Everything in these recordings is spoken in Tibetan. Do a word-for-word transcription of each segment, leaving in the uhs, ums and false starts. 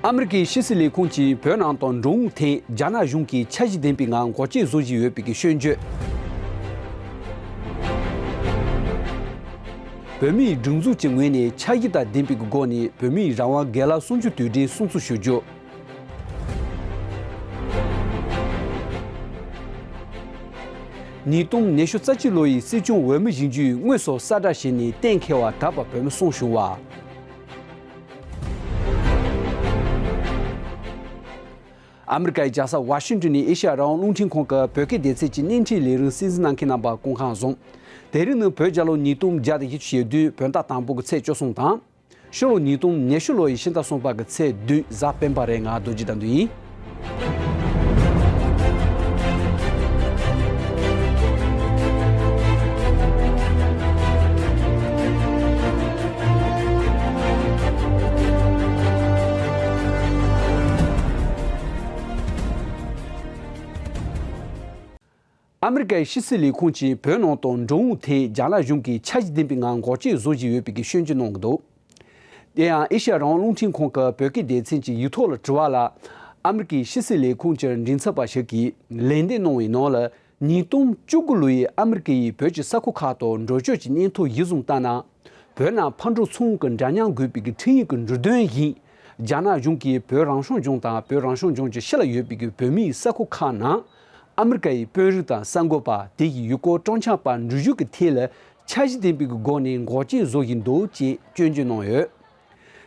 ཨ་མི་རི་ཀའི་ཕྱི་སྲིད་ལས་ཁུངས་ཀྱིས་བོད་ནང་དུ་འགྲོ་འོང་ཐད་རྒྱ་ནག་གཞུང་གིས་འཆར་གཞི་ལྡན་པའི་ངང་འགོག་རྐྱེན་བཟོ་བཞིན་ཡོད་པའི་སྐྱོན་བརྗོད། བོད་མིའི་སྒྲིག་འཛུགས་ཀྱི་ངོས་ནས་འཆར་གཞི་དང་ལྡན་པའི་སྒོ་ནས་བོད་མིའི་རང་དབང་སྒེར་ལངས་གསུམ་བཅུ་དུས་དྲན་སྲུང་བརྩི་ཞུ་རྒྱུ། ཉིས་སྟོང་ཉི་ཤུ་རྩ་གཅིག་ལོ་ཡི་སྲིད་སྐྱོང་འོས་མི་བཞེངས་རྒྱུའི་དངོས་སུ་གསལ་བསྒྲགས་བྱས་ནས་གཏན་འཁེལ་བ་ད་བར་བོད་མི་གསུམ་བྱུང་བ། ཨ་མི་རི་ཀའི་རྒྱལ་ས་ཝ་ཤིང་ཏོན་ནས་ཨེ་ཤ་ཡ་རང་དབང་རླུང་འཕྲིན་ཁང་གི་བོད་སྐད་སྡེ་ཚན་གྱི་བརྙན་འཕྲིན་ལས་རིམ་གསན་གཟིགས་གནང་མཁན་རྣམ་པ་སྐུ་ཁམས་བཟང་། དེ་རིང་ནི་བོད་རྒྱལ་ལོ་ཉིས་སྟོང་བརྒྱ་དང་བཞི་བཅུ་ཞེ་བདུན་བོད་ཟླ་དང་པོ་གི་ཚེས་བཅུ་གསུམ་དང་། ཕྱི་ལོ་ཉིས་སྟོང་ཉི་ཤུ་ལོ་ཡི་ཕྱི་ཟླ་གསུམ་པ་གི་ཚེས་བདུན་གཟའ་སྤེན་པ་རེད། ང་རྡོ་རྗེ་དགྲ་འདུལ་ཡིན། ཨ་མི་རི་ཀའི་ཕྱི་སྲིད་ལས་ཁུངས་ཀྱིས་བོད་ནང་དུ་འགྲོ་འོང་ཐད་རྒྱ་ནག་གཞུང་གིས་འཆར་གཞི་ལྡན་པའི་ངང་འགོག་རྐྱེན་བཟོ་བཞིན་ཡོད་པའི་སྐྱོན་བརྗོད་གནང་གི་འདུག་དེ་ཡང་ཨེ་ཤ་ཡ་རང་དབང་རླུང་འཕྲིན་ཁང་གི་བོད་སྐད་སྡེ་ཚན་གྱི་ཡིག་ཐོག་ལ་དྲི་བ་ལ་ཨ་མི་རི་ཀའི་ཕྱི་སྲིད་ལས་ཁུངས་ཀྱི་མགྲིན་ཚབ་པ་ཞིག་གིས་ལན་འདེབས་གནང་བའི་ནང་ལ། ཉིས་སྟོང་བཅུ་དགུ་ལོ་ཡི་ཨ་མི་རི་ཀ་ཡིས་བོད་ཀྱི་ས་ཁུལ་ཁག་ཏུ་འགྲོ་སྐྱོད་ཀྱི་སྙན་ཐོ་གཞིར་བཟུང་ལྟར་ན། བོད་ནང་ཕར་འགྲོ་ཚུར་འོང་གི་འདྲ་མཉམ་དགོས་པའི་ཁྲིམས་ཡིག་གི་འབྲུ་དོན་བཞིན། རྒྱ་ནག་གཞུང་གིས་བོད་རང་སྐྱོང་ལྗོངས་དང་བོད་རང་སྐྱོང་ལྗོངས་ཀྱི་ཕྱི་ལ་ཡོད་པའི་བོད་མིའི་ས་ཁུལ་ཁག་ནང་། ཨ་མི་རི་ཀ་ཡི་དཔོན་རིགས་དང་གསར་འགོད་པ་དེ་ཡི་ཡུལ་སྐོར་སྤྲོ་འཆམ་པ་འགྲུལ་བཞུད་ཀྱི་ཐད་ལ་འཆར་གཞི་ལྡན་པའི་སྒོ་ནས་འགོག་རྐྱེན་བཟོ་བཞིན་འདུག་ཅེས་སྐྱོན་བརྗོད་གནང་ཡོད།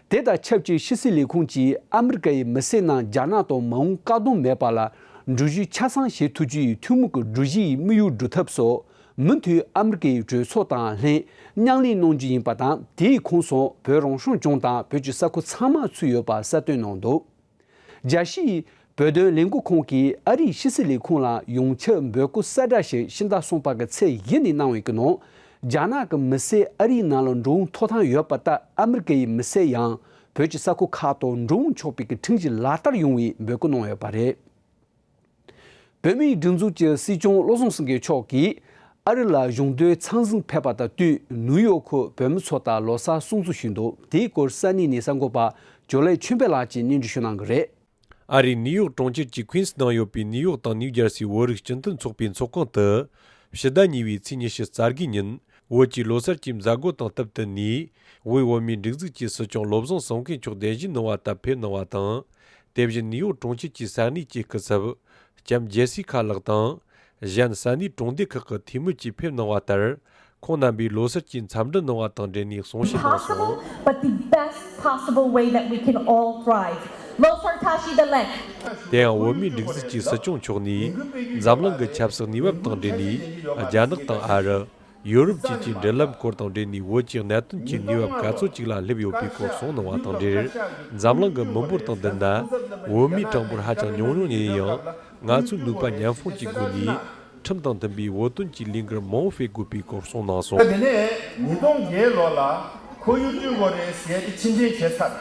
དེ་དང་ཆབས་ཅིག་ཕྱི་སྲིད་ལས་ཁུངས་ཀྱིས་ཨ་མི་རི་ཀ་ཡི་མི་སེར་རྣམས་རྒྱ་ནག་ཏུ་མ་འོངས་བཀག་སྡོམ་མེད་པ་ལ་འགྲུལ་བཞུད་ཆ་ཚང་བྱེད་ཐུབ་རྒྱུ་ཡི་ཐུན་མོང་གི་སྒྲིག་གཞི་ཡི་དམིགས་ཡུལ་སྒྲུབ་ཐབས་སུ། མུ་མཐུད་ཨ་མི་རི་ཀའི་གྲོས་ཚོགས་དང་ལྷན་མཉམ་ལས་གནང་རྒྱུ་ཡིན་པ་དང་། དེའི་ཁོངས་སུ་བོད་རང་སྐྱོང་ལྗོངས་དང་བོད་ཀྱི་ས་ཁུལ་ཚང་མ་ཚུད་ཡོད་པ་གསལ་སྟོན་གནང་འདུག་རྒྱལ་སྤྱིའི་བོད་དོན་ལས་འགུལ་ཁང་གིས་ཨ་རིའི་ཕྱི་སྲིད་ལས་ཁུངས་ལ་ཡོངས་ཁྱབ་འབོད་སྐུལ་གསལ་བསྒྲགས་ཤིག་ཕྱི་ཟླ་གསུམ་པ་གི་ཚེས་བཞི་ནས་གནང་བའི་ནང་། རྒྱ་ནག་གི་མི་སེར་ཨ་རིའི་ནང་ལ་འགྲོ་འོང་ཐོབ་ཐང་ཡོད་པ་ལྟར་ཨ་མི་རི་ཀ་ཡི་མི་སེར་ཡང་བོད་ཀྱི་ས་ཁུལ་ཁག་ཏུ་འགྲོ་འོང་ཆོག་པའི་ཁྲིམས་གཞི་ལག་བསྟར་ཡོང་བའི་འབོད་སྐུལ་གནང་ཡོད་པ་རེད། བོད་མིའི་སྒྲིག་འཛུགས་ཀྱི་སྲིད་སྐྱོང་བློ་བཟང་སེང་གེ་མཆོག་གིས་ཨ་རི་ལ་གཞུང་དོན་ཚང་འཛིན་ཕེབས་པ་དང་བསྟུན་ནིའུ་ཡོག་ཁུལ་བོད་མི་ཚོ་དང་ལོ་གསར་སྲུང་བརྩི་ཞུས་འདུག་དེའི་སྐོར་ས་གནས་ནས་གསར་འགོད་པ་ཇོ་ལེ་ཆོས་འཕེལ་ལགས་ཀྱིས་སྙན་སྒྲོན་ཞུ་གནང་གི་རེད། ཨ་རིའི་ནིའུ་ཡོག་གྲོང་ཁྱེར་གྱི་ཁུན་སི་ནང་ཡོད་པའི་ནིའུ་ཡོག་དང་ནིའུ་ཇར་སིའི་བོད་རིགས་སྤྱི་མཐུན་ཚོགས་པའི་ཚོགས་ཁང་དུ། ཕྱི་ཟླ་གཉིས་པའི་ཚེས་ཉི་ཤུ་རྩ་དགུའི་ཉིན། བོད་ཀྱི་ལོ་གསར་གྱི་མཛད་སྒོ་དང་སྟབས་བསྟུན་ནས། བོད་བོད་མིའི་སྒྲིག་འཛུགས་ཀྱི་སྲིད་སྐྱོང་བློ་བཟང་སེང་གེ་མཆོག་གདན་ཞུ་གནང་བ་ལྟར་ཕེབས་གནང་བ་དང་། དེ་བཞིན་ནིའུ་ཡོག་གྲོང་ཁྱེར་གྱི་ས་གནས་ཀྱི་སྐུ་ཚབ། ལྕམ་ཇེ་སི་ཁ་ལགས་དང་། གཞན་ས་གནས་གྲོང་སྡེ་ཁག་གི་འཐུས་མི་བཅས་ཕེབས་གནང་བ་ལྟར། ཁོང་རྣམ་པས་ལོ་གསར་གྱི་འཚམས་འདྲི་གནང་བ་དང་འབྲེལ་ནས་གསུང་བཤད་གནང་སོང་། Possible, but the best possible way that we can all thrive. Losar Tashi Delek. དེ་ཡང་བོད་མིའི་སྒྲིག་འཛུགས་ཀྱི་སྲིད་སྐྱོང་མཆོག་ནས། འཛམ་གླིང་གི་ཆབ་སྲིད་གནས་བབ་དང་འབྲེལ་ནས། རྒྱ་ནག་དང་ཨ་རི། ཡོ་རོབ་བཅས་ཀྱི་འབྲེལ་ལམ་སྐོར་དང་འབྲེལ་ནས། བོད་ཀྱི་གནད་དོན་གྱི་གནས་བབ་ག་ཚོད་ཅིག་ལ་སླེབས་ཡོད་པའི་སྐོར་གསུངས་གནང་བ་དང་འབྲེལ། འཛམ་གླིང་གི་མི་འབོར་དང་བསྡུར་ན། བོད་མིའི་གྲངས་འབོར་ཧ་ཅང་ཉུང་ཉུང་ཡིན་ཡང་། ང་ཚོས་ནུས་པ་མཉམ་སྤུངས་ཀྱི་སྒོ་ནས། ཁྲིམས་དང་མཐུན་པའི་བོད་དོན་གྱི་ལས་འགུལ་མང་པོ་སྤེལ་དགོས་པའི་སྐོར་གསུངས་གནང་སོང་། དེ་ནས་ཉིས་སྟོང་བརྒྱད་ལོ་ལ་ཁོར་ཡུག་བསྐྲུན་དགོས་རེད་ཟེར་ཏེ་ཕྱིར་འཐེན་བྱས་ཚར།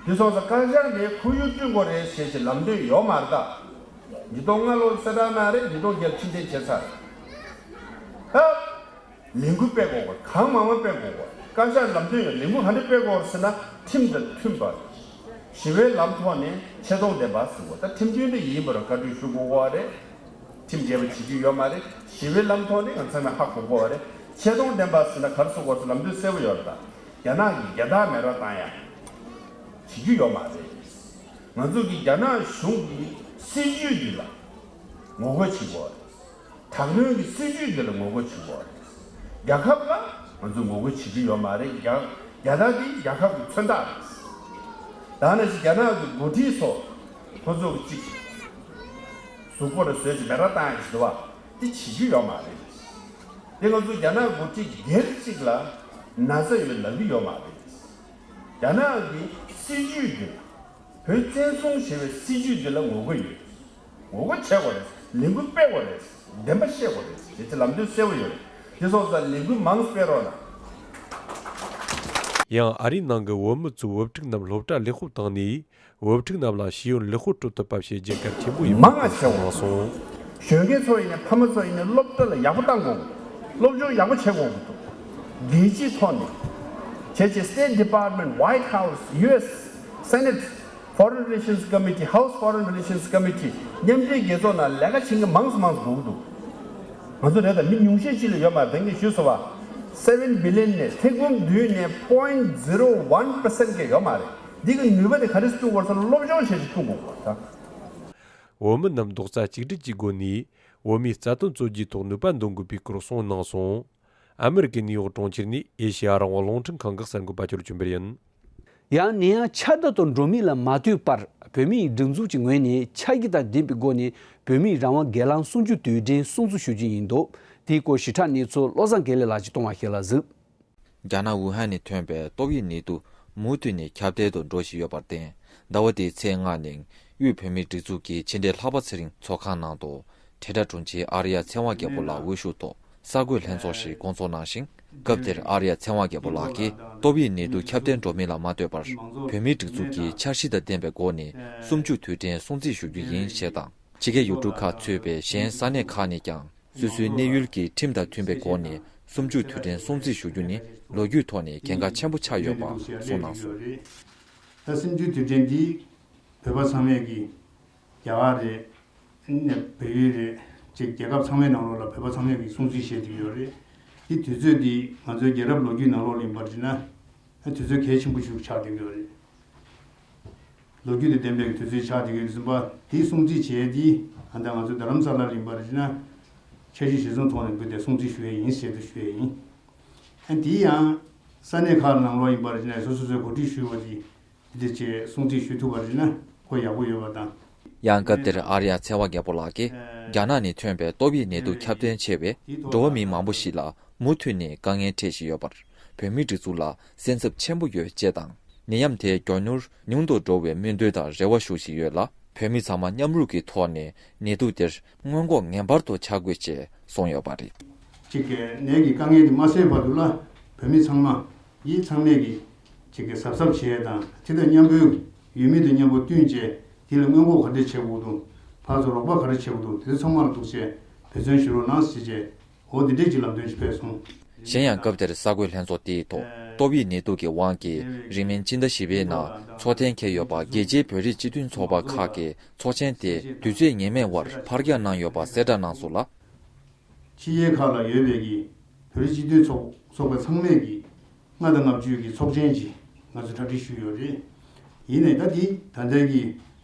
དེ་སོང་ཙང་བཀའ་ཤག་ནས་ཁོར་ཡུག་བསྐྲུན་དགོས་རེད་ཟེར་གྱི་ལམ་སྟོན་ཡོད་མ་རེད་ད། ཉིས་སྟོང་ལྔ་ལོར་གསལ་བསྒྲགས་གནང་རེད། ཉིས་སྟོང་བརྒྱད་ཕྱིར་འཐེན་བྱས་ཚར། ཨ། ལས་འགུལ་སྤེལ་དགོས་པ་གང་མང་མང་སྤེལ་དགོས་པ། བཀའ་ཤག་ལམ་སྟོན་ཡོད། ལས་འགུལ་ག་འདྲ་སྤེལ་དགོས་ཟེར་ན། ཁྲིམས་དང་མཐུན་པ། ཞི་བའི་ལམ་ཐོག་ནས་ཆེ་མཐོང་ལྡན་པ་ཟེར་དགོས། ད་ཁྲིམས་མཐུན་དེ་ཡིན་པར་བཀའ་འཁྲོལ་ཞུ་དགོས་པ་རེད། ཁྲིམས་འགལ་བ་བྱེད་རྒྱུ་ཡོད་མ་རེད། ཞི་བའི་ལམ་ཐོག་ནས་ང་ཚང་མས་ཧ་གོ་དགོས་པ་རེད། ཆེ་མཐོང་ལྡན་པ་ཟེར་ན་ག་རེ་ཟེར་དགོས་ཟེར་ལམ་སྟོན་གསལ་པོ་ཡོད་རེད་ད། རྒྱ་ནག་གིས་རྒྱལ་དར་མེ་ར་བཏང་ཡ་བྱེད་རྒྱུ་ཡོད་མ་རེད། ང་ཚོ་གིས་རྒྱ་ནག་གཞུང་གི་སྲིད་ཇུས་འདི་ལ་ངོ་རྒོལ་བྱེད་དགོས་པ་རེད། དྲག་གནོན་གྱི་སྲིད་ཇུས་འདི་ལ་ངོ་རྒོལ་བྱེད་དགོས་པ་རེད། རྒྱལ་ཁབ་ལ་ང་ཚོས་ངོ་རྒོལ་བྱེད་རྒྱུ་ཡོད་མ་རེད། རྒྱ་རྒྱལ་དར་འདི་རྒྱལ་ཁབ་ཀྱི་མཚོན་རྟགས་རེད། ད་ནང་བཞིན་རྒྱ་ནག་གི་འགོ་ཁྲིད་ཚོ་ཁོ་ཚོ་གི་གཅིག་གཟུགས་པོ་ལ་བཟོས་ཀྱི་མེ་ར་བཏང་ཡ་ཞིག་འདུག་བ། དེ་བྱེད་རྒྱུ་ཡོད་མ་རེད། དེ་ང་ཚོ་རྒྱ་ནག་འགོ་ཁྲིད་སྒེར་གཅིག་ལ་ན་ཚ་ཡོད་ལབ་ཀྱི་ཡོད་མ་རེད། རྒྱ་ནག་གི་སྲིད་ཇུས་འདི་ལ། བོད་བཙན་བཟུང་བྱས་པའི་སྲིད་ཇུས་འདི་ལ་ངོ་རྒོལ་ཡོད། ངོ་རྒོལ་བྱེད་དགོས་རེད། ལས་འགུལ་སྤེལ་དགོས་རེད། བདེན་པ་བཤད་དགོས་རེད། དེ་ཚེ་ལམ་སྟོན་གསལ་པོ་ཡོད་རེད། དེ་སོང་ཙང་ལས་འགུལ་མང་སྤེལ་རོགས་གནང་། ཡང་ཨ་རིའི་ནང་གི་བོད་མི་ཚོས་བོད་ཕྲུག་རྣམས་སློབ་གྲྭ་ལེགས་པོ་བཏང་ནས། བོད་ཕྲུག་རྣམས་ལ་ཤེས་ཡོན་ལེགས་པོ་སྤྲོད་ཐུབ་པ་བྱེད་རྒྱུ་གལ་ཆེན་པོ་ཡིན་པ་མང་ང་ཆེ་བོ་གསུངས་གནང་སོང་། གཞོན་སྐྱེས་ཚོ་ཡིན་ནའི་ཕ་མ་ཚོ་ཡིན་ནའི་སློབ་གྲྭ་ལ་ཡག་པོ་བཏང་དགོས། སློབ་སྦྱོང་ཡག་པོ་བྱེད་དགོས་ཀྱི་འདུག་རྒྱལ་སྤྱིའི་ཐོག་ནས་བྱས་རྗེས་State Department, White House, ཡུ་ཨེསི་ Senate Foreign Relations Committee, House Foreign Relations Committee མཉམ་འབྲེལ་རྒྱལ་ཚོགས་ནང་ལས་ཀ་བྱེད་མཁན་མང་སུ་མང་སུ་འགྲོ་གི་འདུག་ང་ཚོ་རེད་ད་མི་ཉུང་ཤས་ཅིག་ལ་ཡོད་མ་རེད། ད་ངས་ཞུས་སོང་བ། seven billion ནས་ཐེར་འབུམ་བདུན་ནས་point zero one percent གས་ཡོད་མ་རེད། འདི་གི་ནུས་པ་དེ་ག་རེ་བཏོན་དགོས་ཟེར་ན་སློབ་སྦྱོང་བྱས་ཤིག་བཏོན་དགོས་ད། འོས་མི་རྣམས་རྡོག་རྩ་གཅིག་སྒྲིལ་གྱི་སྒོ་ནས་འོས་མིའི་རྩ་དོན་རྩོད་རྒྱུའི་ཐོག་ནུས་པ་འདོན་དགོས་པའི་སྐོར་གསུངས་གནང་སོང་། ཨ་མི་རི་ཀའི་ནིའུ་ཡོག་གྲོང་ཁྱེར་ནས་ཨེ་ཤེ་ཡ་རང་དབང་རླུང་འཕྲིན་ཁང་གི་གསར་འགོད་པ་ཆོས་སྒྲོན་ཆོས་འཕེལ་ཡིན། ཡང་ནས་ཡང་ཆབ་སྲིད་དང་འགྲོ་མིན་ལ་མ་ལྟོས་པར་བོད་མིའི་སྒྲིག་འཛུགས་ཀྱི་ངོས་ནས་ཕྱག་བཞེས་དང་ལྡན་པའི་སྒོ་ནས་བོད་མིའི་རང་དབང་སྒེར་ལངས་གསུམ་བཅུའི་དུས་དྲན་སྲུང་བརྩི་ཞུ་རྒྱུ་ཡིན་འདུག་དེའི་སྐོར་ཞིབ་ཕྲ་གནས་ཚུལ་བློ་བཟང་དགེ་ལེགས་ལགས་ཀྱིས་གཏོང་བ་ཞིག་ལ་གཟིགས། རྒྱ་ནག་ཝུ་ཧན་ནས་ཐོན་པའི་ཏོག་དབྱིབས་ནད་དུག་མུ་མཐུད་ནས་ཁྱབ་གདལ་དུ་འགྲོ་བཞིན་ཡོད་པར་བརྟེན། ཟླ་བ་འདིའི་ཚེས་ལྔ་ཉིན་དབུས་བོད་མིའི་སྒྲིག་འཛུགས་ཀྱི་ཕྱི་འབྲེལ་ལྷག་པ་ཚེ་རིང་ཚོགས་ཁང་ནང་དུ། བྷི་རི་ཊ་ནི་ཡའི་དྲུང་ཆེ་ཨར་ཡ་ཚེ་དབང་རྒྱལ་པོ་ལགས་དབུ་བཞུགས་ཐོག་གསར་འགོད་ལྷན་ཚོགས་ཤིག་བསྐོང་ཚོགས་གནང་ཞིང་། སྐབས་དེར་ཨར་ཡ་ཚེ་དབང་རྒྱལ་པོ་ལགས་ཀྱིས་ཏོག་དབྱིབས་ནད་དུག་ཁྱབ་གདལ་འགྲོ་མིན་ལ་མ་ལྟོས་པར། བོད་མིའི་སྒྲིག་འཛུགས་ཀྱི་འཆར་གཞི་དང་ལྡན་པའི་སྒོ་ནས་གསུམ་བཅུའི་དུས་དྲན་སྲུང་བརྩི་ཞུ་རྒྱུ་ཡིན་ཞེས་དང་། ཕྱི་རྒྱལ་ཡུལ་གྲུ་ཁག་གཙོས་པའི་གཞན་ས་གནས་ཁག་ནས་ཀྱང་། སོ་སོའི་གནས་ཡུལ་གྱི་ཁྲིམས་དང་མཐུན་པའི་སྒོ་ནས་གསུམ་བཅུའི་དུས་དྲན་སྲུང་བརྩི་ཞུ་རྒྱུ་ནི་ལོ་རྒྱུས་ཐོག་ནས་གལ་འགངས་ཆེན་པོ་ཆགས་ཡོད་པ་གསུངས་གནང་སོང་། ད་གསུམ་བཅུའི་དུས་དྲན་འདི་བོད་པ་ཚང་མས་ཀྱི་རྒྱ་གར་རེད། ནས་བལ་ཡུལ་རེད། ཅིག་རྒྱལ་ཁབ་ཚང་མའི་ནང་ལོགས་ལ་བོད་པ་ཚང་མས་ཀྱི་སྲུང་བརྩི་བྱེད་བསྡད་ཡོད་རེད། འདི་དུས་ཚོད་འདི་ང་ཚོའི་རྒྱལ་རབས་ལོ་རྒྱུས་ནང་ལོགས་ལ་ཡིན་པར་བྱས་ན་དུས་ཚོད་གལ་ཆེན་པོ་ཞིག་ཆགས་བསྡད་ཡོད་རེད། ལོ་རྒྱུས་དང་ལྡན་པའི་དུས་ཚོད་ཆགས་བསྡད་ཡོད་རེད་ཟེར་བ་དེའི་སྲུང་བརྩི་བྱས་ཏེ་ཨ་ད་ང་ཚོ་རྡ་རམ་ས་ལ་ལ་ཡིན་པར་བྱས་ན་འཆར་གཞི་གཞིར་བཟུང་ཐོག་ནས་འབུལ་ཏེ་སྲུང་བརྩི་ཞུ་ཡས་ཡིན་ཞེས་དུ་ཞུ་ཡས་ཡིན། ཨ་འདི་ཡང་ས་གནས་ཁག་ནང་ལོགས་ཡིན་པར་བྱས་ན་སོ་སོ་སོའི་གོ་སྒྲིག་ཞུས་པ་དེ། དེ་ཆེད་སྲུང་བརྩི་ཞུ་ཐུབ་པ་རེད་ན་ཁོ་ཡག་པོ་ཡོད་པ་དང་། ཡང་སྐབས་དེར་ཨར་ཡ་ཚེ་དབང་རྒྱལ་པོ་ལགས་ཀྱིས་རྒྱ་ནག་ནས་ཐོན་པའི་ཏོག་དབྱིབས་ནད་དུག་ཁྱབ་གདལ་ཆེ་བས་འགྲོ་བ་མི་མང་པོ་ཞིག་ལ་མུ་མཐུད་ནས་དཀའ་ངལ་འཕྲད་བཞིན་ཡོད་པར་བོད་མིའི་སྒྲིག་འཛུགས་ལ་སེམས་འཚབ་ཆེན་པོ་ཡོད་ཅེས་དང་། ནད་ཡམས་དེ་མགྱོགས་མྱུར་ཉུང་དུ་འགྲོ་བའི་སྨོན་འདུན་དང་རེ་བ་ཞུ་བཞིན་ཡོད་ལ། བོད་མི་ཚང་མ་མཉམ་རུབ་ཀྱི་ཐོག་ནས་ནད་དུག་དེར་སྔོན་འགོག་ངེས་པར་དུ་བྱ་དགོས་ཅེས་གསུངས་ཡོད་པ་རེད། གཅིག་གི་ནད་ཀྱི་དཀའ་ངལ་དེ་མ་སེལ་བར་དུ་ལ་བོད་མི་ཚང་མ་ཡིད་ཚང་མས་ཀྱི་གཅིག་གི་གཟབ་གཟབ་བྱེད་ཡས་དང་དེ་དང་མཉམ་པོའི་ཡུལ་མི་དང་མཉམ་པོ་བསྟུན་བྱས་དེ་ལ་སྔོན་འགོག་ག་འདྲ་བྱེད་དགོས་འདུག་ཕར་ཚུར་རོགས་པ་ག་འདྲ་བྱེད་དགོས་འདུག་དེ་ཚོ་ཚང་མ་ལ་ཐུགས་རྗེ་ཆེ་བེད་སྤྱོད་ཞུ་རོགས་གནང་ཞེས་བྱས་འོ་དེ་འདྲས་ཀྱི་ལམ་སྟོན་ཞིག་ཕེབས་སོང་། གཞན་ཡང་སྐབས་དེར་གསར་འགོད་ལྷན་ཚོགས་དེའི་ཐོག་ཏོག་དབྱིབས་ནད་དུག་གི་དབང་གིས་རིང་མིན་སྤྱི་ཟླ་བཞི་པའི་ནང་འཚོགས་གཏན་འཁེལ་ཡོད་པ་རྒྱལ་སྤྱིའི་བོད་རིགས་སྤྱི་མཐུན་ཚོགས་པ་ཁག་གིས་ཚོགས་ཆེན་དེ་དུས་ཚོད་ངེས་མེད་བར་ཕར་འགྱངས་གནང་ཡོད་པ་གསལ་བསྒྲགས་གནང་སོང་ལ། ཕྱི་རྒྱལ་ཁག་ལ་ཡོད་པའི་གི་བོད་རིགས་སྤྱི་མཐུན་ཚོགས་ཚོགས་པ་ཚང་མས་ཀྱི་ལྔ་དང་ལྔ་བཅུའི་གི་ཚོགས་ཆེན་གྱི་ང་ཚོ་གྲ་སྒྲིག་ཞུས་ཡོད་རེད། ཡིན་ནའི་ད་དེ་ད་ལྟའི་གི་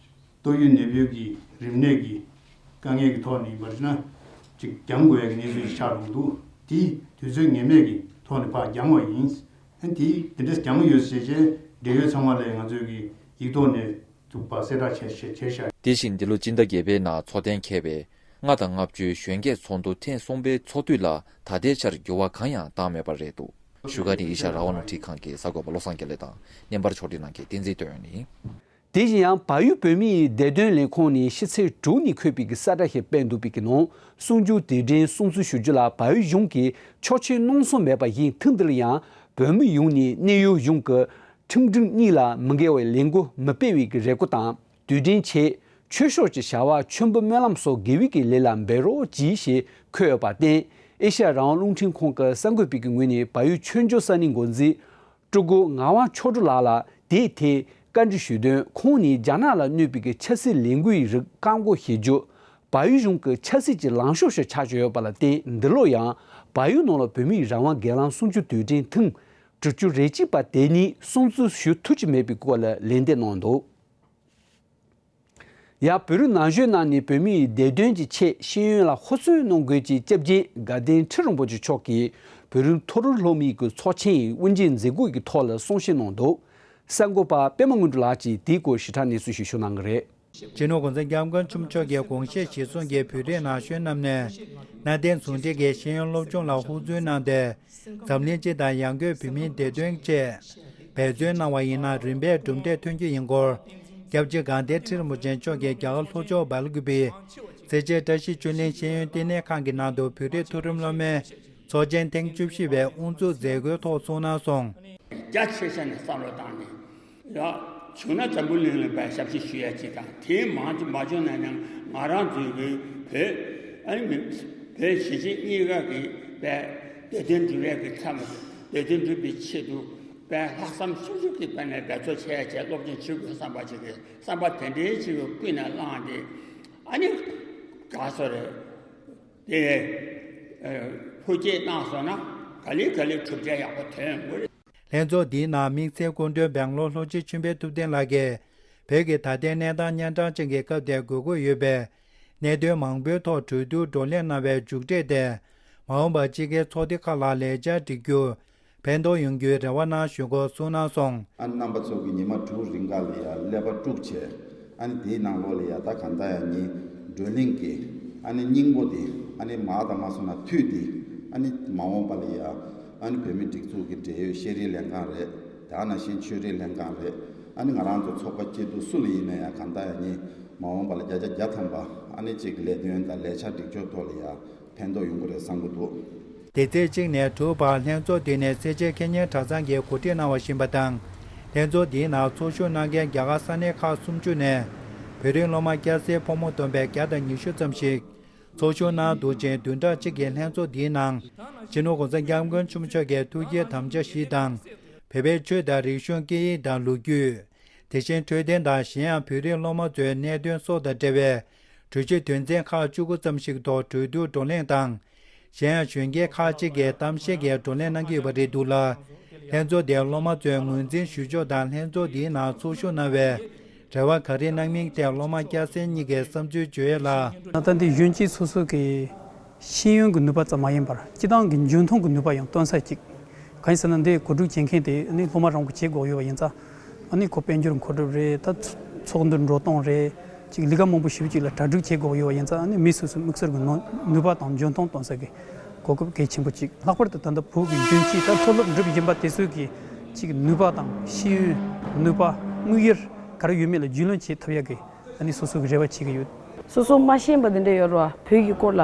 ཏོག་དབྱིབས་ནད་འབུ་གི་རིམས་ནད་ཀྱི་དཀའ་ངལ་གྱི་ཐོག་ནས་ཡིན་པར་བྱས་ན་ཅིག་འགྱངས་དགོས་ཡ་གི་གནས་ཚུལ་ཞིག་ཆགས་འགྲོ་གི་འདུག་དེ་དུས་ཚོད་ངེས་མེད་ཀྱི་ཐོག་ནས་ཕར་འགྱངས་པ་ཡིན། ཨ་དེ་དེ་འདྲ་འགྱངས་ཡོད་ཟེར་བྱས་འབྲེལ་ཡོད་ཚང་མ་ལ་ང་ཚོས་ཀྱི་ཡིག་ཐོག་ནས་ཐུག་པ་གསལ་བསྒྲགས་བྱས་བྱས་བྱས་བཞག་དེ་བཞིན་འདི་ལོ་སྤྱི་ཟླ་བརྒྱད་པའི་ནང་ཚོགས་གཏན་འཁེལ་བའི་ལྔ་དང་ལྔ་བཅུའི་གཞོན་སྐྱེས་ཚོགས་འདུ་ཐེངས་གསུམ་པའི་ཚོགས་དུས་ལ་ད་ལྟའི་ཆར་འགྱུར་བ་གང་ཡང་བཏང་མེད་པ་རེད་འདུག་བཞུགས་སྒར་ཨེ་ཤ་ཡ་རང་དབང་རླུང་འཕྲིན་ཁང་གི་གསར་འགོད་པ་བློ་བཟང་དགེ་ལེགས་དང་། བརྙན་པར་ཕྱོགས་སྒྲིག་གནང་མཁན་བསྟན་འཛིན་དོན་ཡོད་ནི། དེ་བཞིན་ཡང་བལ་ཡུལ་བོད་མིའི་བདེ་དོན་ལས་ཁུངས་ནས་ཕྱི་ཚེས་དྲུག་ཉིན་འཁོད་པའི་གསལ་བསྒྲགས་ཤིག་སྤེལ་འདུག་པའི་ནང་གསུམ་བཅུའི་དུས་དྲན་སྲུང་བརྩི་ཞུ་རྒྱུ་ལ་བལ་ཡུལ་གཞུང་གིས་ཆོག་མཆན་གནང་སོང་མེད་པ་བཞིན་ཐེངས་འདི་ལ་ཡང་བོད་མི་ཡོངས་ནས་གནད་ཡོད་གཞུང་གི་ཁྲིམས་སྒྲིག་གཉིས་ལ་མི་འགལ་བའི་ལས་འགུལ་མི་སྤེལ་བའི་རེ་སྐུལ་དང་། དུས་དྲན་ཆེད་ཆོས་ཕྱོགས་ཀྱི་བྱ་བ་མཆོད་འབུལ་སྨོན་ལམ་སོགས་དགེ་བའི་གི་ལས་ལ་འབད་རོགས་གྱིས་ཞེས་འཁོད་ཡོད་པར་བརྟེན། ཨེ་ཤ་ཡ་རང་དབང་རླུང་འཕྲིན་ཁང་གི་གསར་འགོད་པའི་གི་ངོས་ནས་བལ་ཡུལ་ཆོས་འབྱོར་ས་གནས་འགོ་འཛིན་སྤྲུལ་སྐུ་ངག་དབང་ཆོས་སྒྲོན་ལགས་ལ་དེའི་ཐད་བཀའ་འདྲི་ཞུས་དོན། ཁོང་ནས་རྒྱ་ནག་ལ་གནོད་པའི་གི་ཆབ་སྲིད་ལས་འགུལ་ཡི་རིགས་བཀག་འགོག་བྱེད་རྒྱུ། བལ་ཡུལ་གཞུང་གི་ཆབ་སྲིད་ཀྱི་ལངས་ཕྱོགས་ཤིག་ཆགས་བཞིན་ཡོད་པ་ལ་བརྟེན། འདི་ལོ་ཡང་བལ་ཡུལ་ནང་ལ་བོད་མིའི་རང་དབང་སྒེར་ལངས་གསུམ་བཅུའི་དུས་དྲན་ཐེངས་དྲུག་ཅུ་རེ་གཅིག་པ་དེ་ཉིད་སྲུང་བརྩི་ཞུ་ཐུབ་ཀྱི་མེད་པའི་སྐོར་ལ་ལན་འདེབས་གནང་འདུག་ཡང་བོད་རིགས་ན་གཞོན་རྣམས་ནས་བོད་མིའི་བདེ་དོན་གྱི་ཆེད་ཤེས་ཡོན་ལ་ཧུར་བརྩོན་གནང་དགོས་ཀྱི་སྐྱབས་རྗེ་དགའ་ལྡན་ཁྲི་རིན་པོ་ཆེ་མཆོག་གིས་བོད་རིགས་མཐོ་རིམ་སློབ་མའི་གི་ཚོགས་ཆེན་ཡི་དབུ་འབྱེད་མཛད་སྒོ་ཡི་གི་ཐོག་ལ་གསུང་བཤད་གནང་འདུག་གསར་འགོད་པ་པད་མ་དངོས་གྲུབ་ལགས་ཀྱིས་དེའི་སྐོར་ཞིབ་ཕྲ་གནས་ཚུལ་ཞིག་ཞུ་གནང་གི་རེད། སྤྱི་ནོར་༸གོང་ས་༸སྐྱབས་མགོན་ཆེན་པོ་མཆོག་གིས་དགོངས་བཞེས་གཞིར་བཟུང་གིས་བོད་རིགས་ན་གཞོན་རྣམས་ནས་གནའ་དེང་ཟུང་འབྲེལ་གྱི་ཤེས་ཡོན་སློབ་སྦྱོང་ལ་ཧུར་བརྩོན་གནང་སྟེ། འཛམ་གླིང་སྤྱི་དང་ཡང་སྒོས་བོད་མིའི་བདེ་དོན་ཆེད་འབད་བརྩོན་གནང་བ་ཡིན་ན་རིམ་པས་གྲུབ་འབྲས་ཐོན་རྒྱུ་ཡིན་སྐོར། སྐྱབས་རྗེ་དགའ་ལྡན་ཁྲི་རིན་པོ་ཆེ་མཆོག་གིས་རྒྱ་གར་ལྷོ་ཕྱོགས་སྦེལ་ཀུ་པེའི་སེར་བྱེས་བཀྲ་ཤིས་ཆོས་གླིང་ཤེས་ཡོན་ལྟེ་གནས་ཁང་གི་ནང་དུ་བོད་རིགས་མཐོ་རིམ་སློབ་མའི་ཚོགས་ཆེན་ཐེངས་བཅུ་བཞི་པའི་དབུ་འཛུགས་མཛད་སྒོའི་ཐོག་གསུངས་གནང་སོང་། རྒྱ་ཆེ་ས་ནས་བསམ་བློ་བཏང་ནས། ཡ། བྱུང་ན་འཛམ་བུ་གླིང་ལ་བས་ཞབས་ཕྱི་ཞུ་ཡ་ཅིག་དང་། དེའི་མང་ཅིག་མ་བྱུང་ན་ཡང་ང་རང་ཚོའི་གི་བོད། ཨ་ནི་མི་བོད་གཞིས་བྱེས་གཉིས་ཀ་གི་བས་བདེ་དོན་སྒྲུབ་ཡ་གི་མཚམས་བདེ་དོན་སྒྲུབ་པའི་ཆེད་དུ་ དཔེ་ལྷག་བསམ་ཤུགས་ཆེ་གི་དཔེ་ནས་འབད་རྩོལ་བྱས་བྱས་སློབ་སྦྱོང་བྱེད་དགོས་བསམ་པ་ཅིག་གི་བསམ་པ་དེ་འདྲའི་ཅིག་གི་ཀུན་ནས་བསླངས་ཏེ། ཨ་ནི་ག་སོ་རེད། དེ་ཕུགས་སྐྱེད་གནང་སོང་ན་ག་ལེ་ག་ལེ་གྲུབ་འབྲས་ཡག་པོ་ཐོན་ཡོང་གི་རེད། ལྷན་ཚོགས་འདིའི་ནང་དམིགས་བསལ་སྐུ་མགྲོན་སྦེང་ལོར་ལྷོ་སྤྱི་ཆོས་འཕེལ་ཐུབ་བསྟན་ལགས་ཀྱིས། བོད་ཀྱི་ད་ལྟའི་གནས་སྟངས་སྙན་གྲགས་ཅན་གྱི་སྐབས་དེར་དགོས་མཁོ་ཡོད་པའི་གནད་དོན་མང་པོའི་ཐོག་གྲོས་བསྡུར་བགྲོ་གླེང་གནང་བའི་མཇུག་འབྲས་དེ། མ་འོངས་པར་དཔྱིད་ཀའི་ཚོགས་སྡེ་ཁག་ལ་ལས་འཆར་སྒྲིག་རྒྱུར་ཕན་ཐོགས་ཡོང་རྒྱུའི་རེ་བ་གནང་ཞུ་སྐོར་གསུངས་གནང་སོང་། ཨ་ནི་རྣམ་པ་ཚོ་གིས་ཉི་མ་དྲུག་རིང་ག་ལ་ཡ་ཀླད་པ་དཀྲུགས་བྱས། ཨ་ནི་དེའི་ནང་ལོགས་ལ་ཡ་ད་གང་ལྟར་ཡ་ངའི་བགྲོ་གླེང་གི་ཨ་ནི་སྙིང་པོ་དེ་ཨ་ནི་མར་དང་མ་སོང་ན་མཐུད་དེ། ཨ་ནི་མ་འོངས་པ་ལ་ཡ་ཨ་ནི་བོད་མི་སྒྲིག་འཛུགས་ཀྱི་འབྲེལ་ཡོད་ཤེས་རིག་ལྷན་ཁང་རེད། དེ་ནང་བཞིན་ཆོས་རིག་ལྷན་ཁང་རེད། ཨ་ནི་ང་རང་ཚོ་ཚོགས་པ་སྐྱིད་སྡུག་སུ་ལ་ཡིན་ན་ཡང་གང་ལྟར་ཡང་ནི་མ་འོངས་པ་ལ་བརྒྱ་ཆ་བརྒྱ་ཐམ་པ་ཨ་ནི་གཅིག་ལས་དོན་དང་ལས་འཆར་སྒྲིག་སྦྱོར་ཐོག་ལ་ཡང་ཕན་ཐོགས་ཡོང་གི་རེད་བསམ་གྱི་འདུག། དེ་ཚེས་གཅིག་ནས་དྲུག་བར་ལྷན་ཚོགས་འདི་ནས་སེར་བྱེས་ཁེ་ཉེན་གྲྭ་ཚང་གིས་གོ་སྒྲིག་གནང་བ་ཡིན་པ་དང་། ལྷན་ཚོགས་འདིའི་ནང་ཚོགས་ཞུགས་གནང་མཁན་རྒྱ་གར་ས་གནས་ཁག་སུམ་ཅུ་ནས་བོད་རིགས་སློབ་མ་སྐྱ་སེར་ཕོ་མོ་བསྡོམས་པའི་བརྒྱ་དང་ཉི་ཤུ་ཙམ་ཞིག་ཚོགས་ཞུགས་གནང་འདུག་ཅིང་། བདུན་ཕྲག་གཅིག་གི་ལྷན་ཚོགས་འདིའི་ནང་སྤྱི་ནོར་༸གོང་ས་༸སྐྱབས་མགོན་ཆེན་པོ་མཆོག་གི་ཐུགས་བསྐྱེད་དམ་བཅའ་བཞི་དང་། བོད་པའི་ཆོས་དང་རིག་གཞུང་སྐད་ཡིག་དང་ལོ་རྒྱུས། དེ་བཞིན་འཕྲོད་བསྟེན་དང་གཞན་ཡང་བོད་རིགས་སློབ་མ་ཚོའི་གནད་དོན་སོགས་དང་འབྲེལ་བའི་གྲོས་ཆོད་དོན་ཚན་ཁག་བཅུ་དགུ་ཙམ་ཞིག་ཐོག་གྲོས་བསྡུར་བགྲོ་གླེང་དང་། གཞན་ཡང་གཞོན་སྐྱེས་ཁག་ཅིག་གིས་གཏམ་བཤད་ཀྱི་བགྲོ་གླེང་གནང་གི་ཡོད་པ་རེད་འདུག་ལ། ལྷན་ཚོགས་དེར་སློབ་མ་ཚོས་ངོས་འཛིན་ཞུ་ཕྱོགས་དང་ལྷན་ཚོགས་འདིའི་ནང་ཚོགས་ཞུགས་གནང་བའི་རེ་བ་ག་རེ་གནང་མིན་ཐད་སློབ་མ་སྐྱ་སེར་གཉིས་ཀྱི་བསམ་ཚུལ་བརྗོད་ཡས་ལ། ད་ལྟ་འདི་གཞོན་སྐྱེས་སོ་སོ་གི་ཤེས་ཡོན་གྱི་ནུས་པ་ཙམ་མ་ཡིན་པར་སྤྱི་བཏང་གི་འཇོན་ཐང་གི་ནུས་པ་ཡང་སྟོན་ས་ཅིག། གང་ཡིན་ཟེར་ན་འདི་གོ་སྒྲིག་བྱེད་མཁན་དེ་ནི་སློབ་མ་རང་གི་བྱེད་དགོས་ཡོད་པ་ཡིན་ཙང་། ཨ་ནི་ཁོ་དཔལ་འབྱོར་མཁོ་སྒྲུབ་རེད། ད་ཚོགས་འདུ་འགྲོ་སྟངས་རེད། ཅིག་ལས་ཀ་མང་པོ་ཞེ་པོ་ཅིག་ལ་གྲ་སྒྲིག་བྱེད་དགོས་ཡོད་པ་ཡིན་ཙང་། ཨ་ནི་མི་སོ་སོའི་དམིགས་བསལ་གྱི་ནོ་ནུས་པ་དང་འཇོན་ཐང་སྟོན་ས་གི་གོ་སྐབས་གལ་ཆེན་པོ་ཅིག། ལྷག་པར་དུ་ད་ལྟ་བོད་ཀྱི་གཞོན་སྐྱེས་ད་མཐོ་སློབ་འགྲིམ་བཞིན་པ་དེ་ཚོས་ཀྱི་ཅིག་ནུས་པ་དང་ཤེས་ཡོན། ནུས་པ། དམིགས་ཡུལ་ག་རེ་ཡོད་མེད་ལ་རྒྱུས་ལོན་བྱེད་ཐུབ་ཡག་གི། ཨ་ནི་སོ་སོ་གི་རེ་བ་བྱེད་ཀྱི་ཡོད། སོ་སོ་མ་ཤེས་པ་དེ་འདྲ་ཡོད་རེད་བ། བོད་ཀྱི་སྐོར་ལ།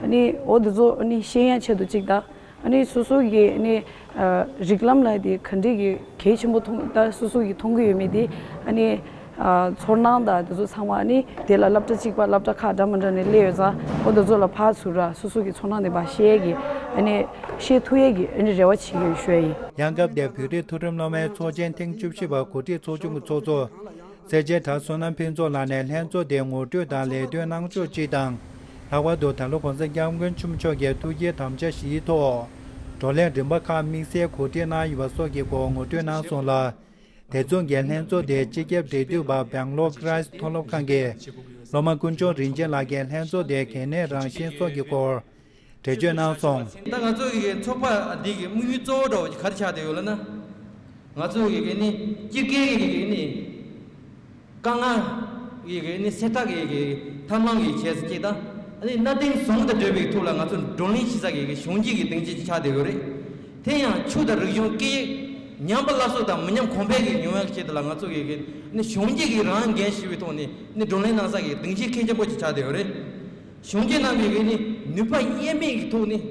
ཨ་ནི་འོ་དེ་ཚོ་ཨ་ནི་ཤེས་ཡག་ཆེད་དུ་གཅིག་དང་། ཨ་ནི་སོ་སོ་གི་ཨ་ནི་ཨ་རིགས་ལམ་ལ་དེ་ག་འདྲས་ཀྱི་གལ་ཆེན་པོ་མཐོང་། ད་སོ་སོ་གི་མཐོང་གི་ཡོད་མེད་དེ། ཨ་ནི་ཨ་ཚོར་སྣང་དང་དེ་ཚོ་ཚང་མ་ཨ་ནི་དེ་ལ་སློབ་གྲྭ་གཅིག་པ་སློབ་གྲྭ་ཁག་འདྲ་མི་འདྲ་ནས་སླེབས་ཡོད་ཙང་། འོ་དེ་ཚོ་ལ་ཕར་ཚུར་ར་སོ་སོ་གི་ཚོར་སྣང་དེ་ཕར་བཤད་ཀྱི། ཨ་ནི་བཤད་ཐུབ་ཡག་གི་ཨ་ནི་རེ་བ་བྱེད་ཀྱི་ཡོད་ཞུ་ཡ་ཡིན། ཡང་སྐབས་དེར་བོད་རིགས་མཐོ་རིམ་སློབ་མའི་ཚོགས་ཆེན་ཐེངས་བཅུ་བཞི་པ་གོ་སྒྲིག་ཚོགས་ཆུང་གི་ཚོགས་གཙོ་སེར་བྱེས་གྲྭ་བསོད་ནམས་ཕུན་ཚོགས་ལགས་ནས་ལྷན་ཚོགས་དེ་ངོ་སྤྲོད་དང་ལས་དོན་གནང་ཕྱོགས་སྤྱི་དང་། ལྷག་པར་དུ་ད་ལོ་༸གོང་ས་༸སྐྱབས་མགོན་ཆེན་པོ་མཆོག་གི་ཐུགས་བསྐྱེད་དམ་བཅའ་བཞིའི་ཐོག་བགྲོ་གླེང་རིམ་པ་ཁག་དམིགས་བསལ་གོ་སྒྲིག་གནང་ཡོད་པ་སོགས་ཀྱི་སྐོར་ངོ་སྤྲོད་གནང་སོང་ལ། དེ་མཚུངས་ཀྱི་ལྷན་ཚོགས་དེ་སྤྱི་ཁྱབ་འབྲེལ་མཐུད་པ་སྦེང་ལོར་ཀི་རའི་སི་མཐོ་སློབ་ཁང་གི་སློབ་མ་ཀུན་སྐྱོང་རིན་ཆེན་ལགས་ཀྱིས་ལྷན་ཚོགས་དེའི་གལ་གནད་རང་བཞིན་སོགས་ཀྱི་སྐོར་འགྲེལ་བརྗོད་གནང་སོང་། ད་ང་ཚོ་གི་ཚོགས་པ་འདི་གི་དམིགས་ཡུལ་གཙོ་བོ་འདྲ་བོ་ག་རེ་ཆགས་བསྡད་ཡོད་ལབ་ན། ང་ཚོ་གི་གི་ནི་སྤྱི་སྒེར་གི་གི་ནི་དཀའ་ངལ་གི་གི་ནི་སེལ་ཐབས་གི་གི་ཐབས་ལམ་གི་བྱས་ཙང་ད་ཨ་ནི་གནའ་དེང་ཟུང་དུ་འབྲེལ་བའི་ཐོག་ལ་ང་ཚོ་བགྲོ་གླེང་བྱེད་ས་གི་གི་གཞོན་སྐྱེས་གི་སྡིངས་ཆ་ཅིག་ཆགས་བསྡད་ཡོད་རེད། དེ་ཡང་ཆོས་དང་རིག་གཞུང་སྐད་ཡིག་ཉམས་པ་སླར་གསོ་དང་མི་ཉམས་གོང་འཕེལ་གི་ཡོང་ཡག་ཆེད་དུ་ལ་ང་ཚོ་གི་གི་ནི་གཞོན་སྐྱེས་གི་རང་འགན་ཞུ་བའི་ཐོག་ནས་ནི་བགྲོ་གླེང་གནང་ས་གི་སྡིངས་ཆ་གལ་ཆེན་པོ་ཅིག་ཆགས་བསྡད་ཡོད་རེད། གཞོན་སྐྱེས་རྣམས་ཀྱི་གི་ནི་ནུས་པ་དབྱེར་མེད་ཀྱི་ཐོག་ནས་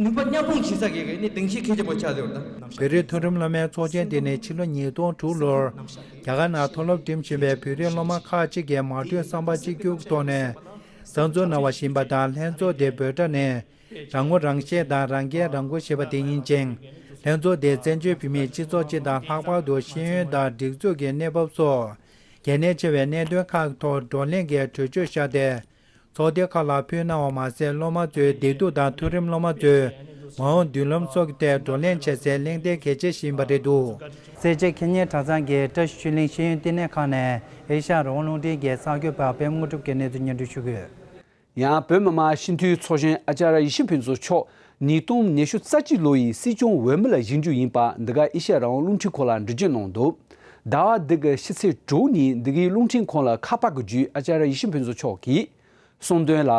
ནུས་པ་མཉམ་སྤུངས་བྱེད་ས་གི་གི་ནི་སྡིངས་ཆ་གལ་ཆེན་པོ་ཆགས་བསྡད་ཡོད་རེད་ད། བོད་རིགས་མཐོ་རིམ་སློབ་མའི་ཚོགས་ཆེན་དེ་ནི་ཕྱི་ལོ་ཉིས་སྟོང་དྲུག་ལོར་རྒྱ་གར་ནང་མཐོ་སློབ་འགྲིམ་བཞིན་པའི་བོད་རིགས་སློབ་མ་ཁག་ཅིག་གིས་མ་གྲོས་བསམ་པ་གཅིག་གྱུར་ཐོག་ནས་གསར་འཛུགས་གནང་བ་ཡིན་པ་དང་། ལྷན་ཚོགས་དེ་བོད་དྲ་ནས་རང་ངོ་རང་ཤེས་དང་རང་འགན་རང་འཁུར་ཞེས་པ་དེ་ཡིན་ཅིང་། ལྷན་ཚོགས་དེ་བཙན་བྱོལ་བོད་མིའི་སྤྱི་ཚོགས་སྤྱི་དང་། ལྷག་པར་དུ་ཤེས་ཡོན་དང་སྒྲིག་འཛུགས་ཀྱི་གནས་བབ་སོགས་གལ་གནད་ཆེ་བའི་གནད་དོན་ཁག་ཐོག་བགྲོ་གླེང་གི་གྲོས་ཆོད་བཞག་སྟེ། ཚོགས་སྡེ་ཁག་ལ་ཕུལ་གནང་བ་མ་ཟད། སློབ་མ་ཚོའི་བདེ་སྡུག་དང་མཐོ་རིམ་སློབ་མ་ཚོའི་མ་འོངས་མདུན་ལམ་སོགས་ཀྱི་ཐད་བགྲོ་གླེང་བྱེད་སའི་གླེང་སྟེགས་གལ་ཆེ་ཞིག་ཡིན་པ་རེད་འདུག། སེར་བྱེས་ཁེ་ཉེན་གྲྭ་ཚང་གི་བཀྲ་ཤིས་ཆོས་གླིང་ཤེས་ཡོན་བསྟི་གནས་ཁང་ནས་ཨེ་ཤ་ཡ་རང་དབང་རླུང་འཕྲིན་གྱི་གསར་འགོད་པ་པད་མ་དངོས་གྲུབ་ཀྱིས་གནས་ཚུལ་སྙན་སྒྲོན་ཞུ་གི་ཡོད། ཡང་བོད་མི་མང་སྤྱི་འཐུས་ཚོགས་གཞོན་ཨ་ཅཱ་ར་ཡེ་ཤེས་ཕུན་ཚོགས་མཆོག་ཉིས་སྟོང་ཉི་ཤུ་རྩ་གཅིག་ལོ་ཡི་སྲིད་སྐྱོང་འོས་མི་ལ་བཞེངས་རྒྱུ་ཡིན་པ་འདི་ག་ཨེ་ཤ་ཡ་རང་དབང་རླུང་འཕྲིན་ཁང་ལ་འགྲེལ་བརྗོད་གནང་འདུག། ཟླ་བ་འདི་གི་ཕྱི་ཚེས་དྲུག་ཉིན་འདི་གའི་རླུང་འཕྲིན་ཁང་ལ་ཁ་པར་གྱི་བརྒྱུད་ཨ་ཅཱ་ར་ཡེ་ཤེས་ཕུན་ཚོགས་མཆོག་གིས་གསུངས་དོན་ལ།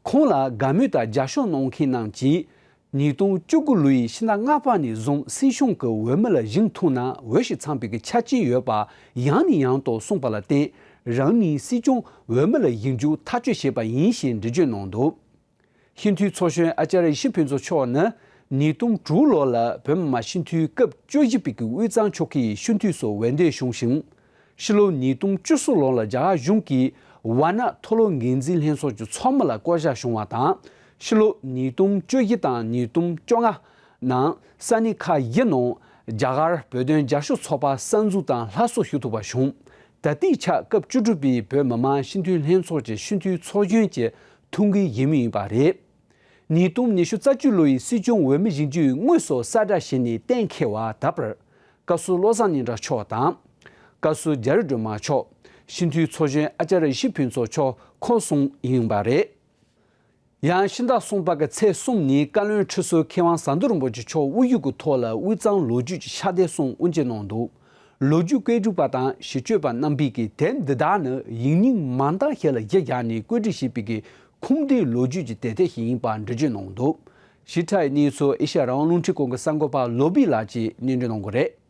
ཁོང་ལ་དགའ་མོས་དང་རྒྱབ་སྐྱོར་གནང་མཁན་རྣམས་ཀྱིས་ཉིས་སྟོང་བཅུ་དགུ་ལོའི་ཕྱི་ཟླ་ལྔ་པ་ནས་བཟུང་སྲིད་སྐྱོང་གི་འོས་མི་ལ་བཞེངས་ཐུབ་ན་འོས་ཤིང་འཚམས་པའི་ཆ་རྐྱེན་ཡོད་པ་ཡང་ནས་ཡང་དུ་གསུངས་པ་ལ་བརྟེན། རང་ཉིད་སྲིད་སྐྱོང་འོས་མི་ལ་བཞེངས་རྒྱུ་ཐག་གཅོད་བྱས་པ་ཡིན་ཞེས་འགྲེལ་བརྗོད་གནང་འདུག། སྤྱི་འཐུས་ཚོགས་གཞོན་ཨ་ཅཱ་ར་ཡེ་ཤེས་ཕུན་ཚོགས་མཆོག་ནི་ཉིས་སྟོང་དྲུག་ལོ་ལ་བོད་མི་མང་སྤྱི་འཐུས་སྐབས་བཅུ་བཞི་པའི་དབུས་གཙང་ཆོལ་ཁའི་སྤྱི་འཐུས་སུ་འོས་འདེམས་བྱུང་ཞིང་། ཕྱི་ལོ་ཉིས་སྟོང་བཅུ་གསུམ་ལོ་ལ་རྒྱ་གར་གཞུང་གིས་ཝཱ་ནཱ་མཐོ་སློབ་འགན་འཛིན་ལྷན་ཚོགས་ཀྱི་ཚོགས་མི་ལ་བསྐོ་གཞག་བྱུང་བ་དང་། ཕྱི་ལོ་ཉིས་སྟོང་བཅུ་བཞི་དང་ཉིས་སྟོང་བཅོ་ལྔ་ནང་ས་གནས་ཁག་བཞི་ནང་ རྒྱ་གར་བོད་དོན་རྒྱབ་སྐྱོར་ཚོགས་པ་གསར་འཛུགས་དང་སླར་གསོ་ཞུ་ཐུབ་པ་བྱུང་། ད་ལྟའི་ཆར་སྐབས་བཅུ་དྲུག་པའི་བོད་མི་མང་སྤྱི་འཐུས་ལྷན་ཚོགས་ཀྱི་སྤྱི་འཐུས་ཚོགས་གཞོན་གྱི་ཐུགས་འགན་ཡིན་མུས་ཡིན་པ་རེད། ཉིས་སྟོང་ཉི་ཤུ་རྩ་བཅུ་ལོ་ཡི་སྲིད་སྐྱོང་འོས་མི་བཞེངས་རྒྱུའི་དངོས་སུ་གསལ་བསྒྲགས་བྱས་ནས་གཏན་འཁེལ་བ་ད་བར། བཀའ་ཟུར་བློ་བཟང་སྙན་གྲགས་མཆོག་དང་། བཀའ་ཟུར་རྒྱ་རི་སྒྲོལ་མ་མཆོག་སྤྱི་འཐུས་ཚོགས་གཞོན་ཨ་ཅར་ཡེ་ཤེས་ཕུན་ཚོགས་མཆོག་ཁོང་གསུམ་ཡིན་པ་རེད། ཡང་ཕྱི་ཟླ་གསུམ་པ་གི་ཚེས་གསུམ་ཉིན་བཀའ་བློན་ཁྲི་ཟུར་མཁས་དབང་ཟམ་གདོང་རིན་པོ་ཆེ་མཆོག་དབུས་གཞུང་གི་ཐོག་ལ་དབུས་གཙང་ལོ་རྒྱུས་ཀྱི་ཕྱག་དེབ་གསུམ་དབུ་འབྱེད་གནང་འདུག་ལོ་རྒྱུས་བཀོད་སྒྲིག་པ་དང་ཞིབ་དཔྱོད་པ་རྣམ་པས་ཀྱིས་དེབ་འདི་དག་ནི་ཡིག་རྙིང་མ་འདང་ཞིག་ལ་གཞི་བཞག་ནས་བཀོད་སྒྲིག་བྱས་པའི་གི་ཁུངས་འདྲེན་ལོ་རྒྱུས་ཀྱི་དེབ་ཐེར་ཞིག་ཡིན་པ་འགྲེལ་བརྗོད་གནང་འདུག་ཞིབ་ཕྲ་ཡི་གནས་ཚུལ་ཨེ་ཤ་ཡ་རང་དབང་རླུང་འཕྲིན་ཁང་གི་གསར་འགོད་པ་བློ་བྷེ་ལགས་ཀྱིས་སྙན་སྒྲོན་གནང་གི་རེད།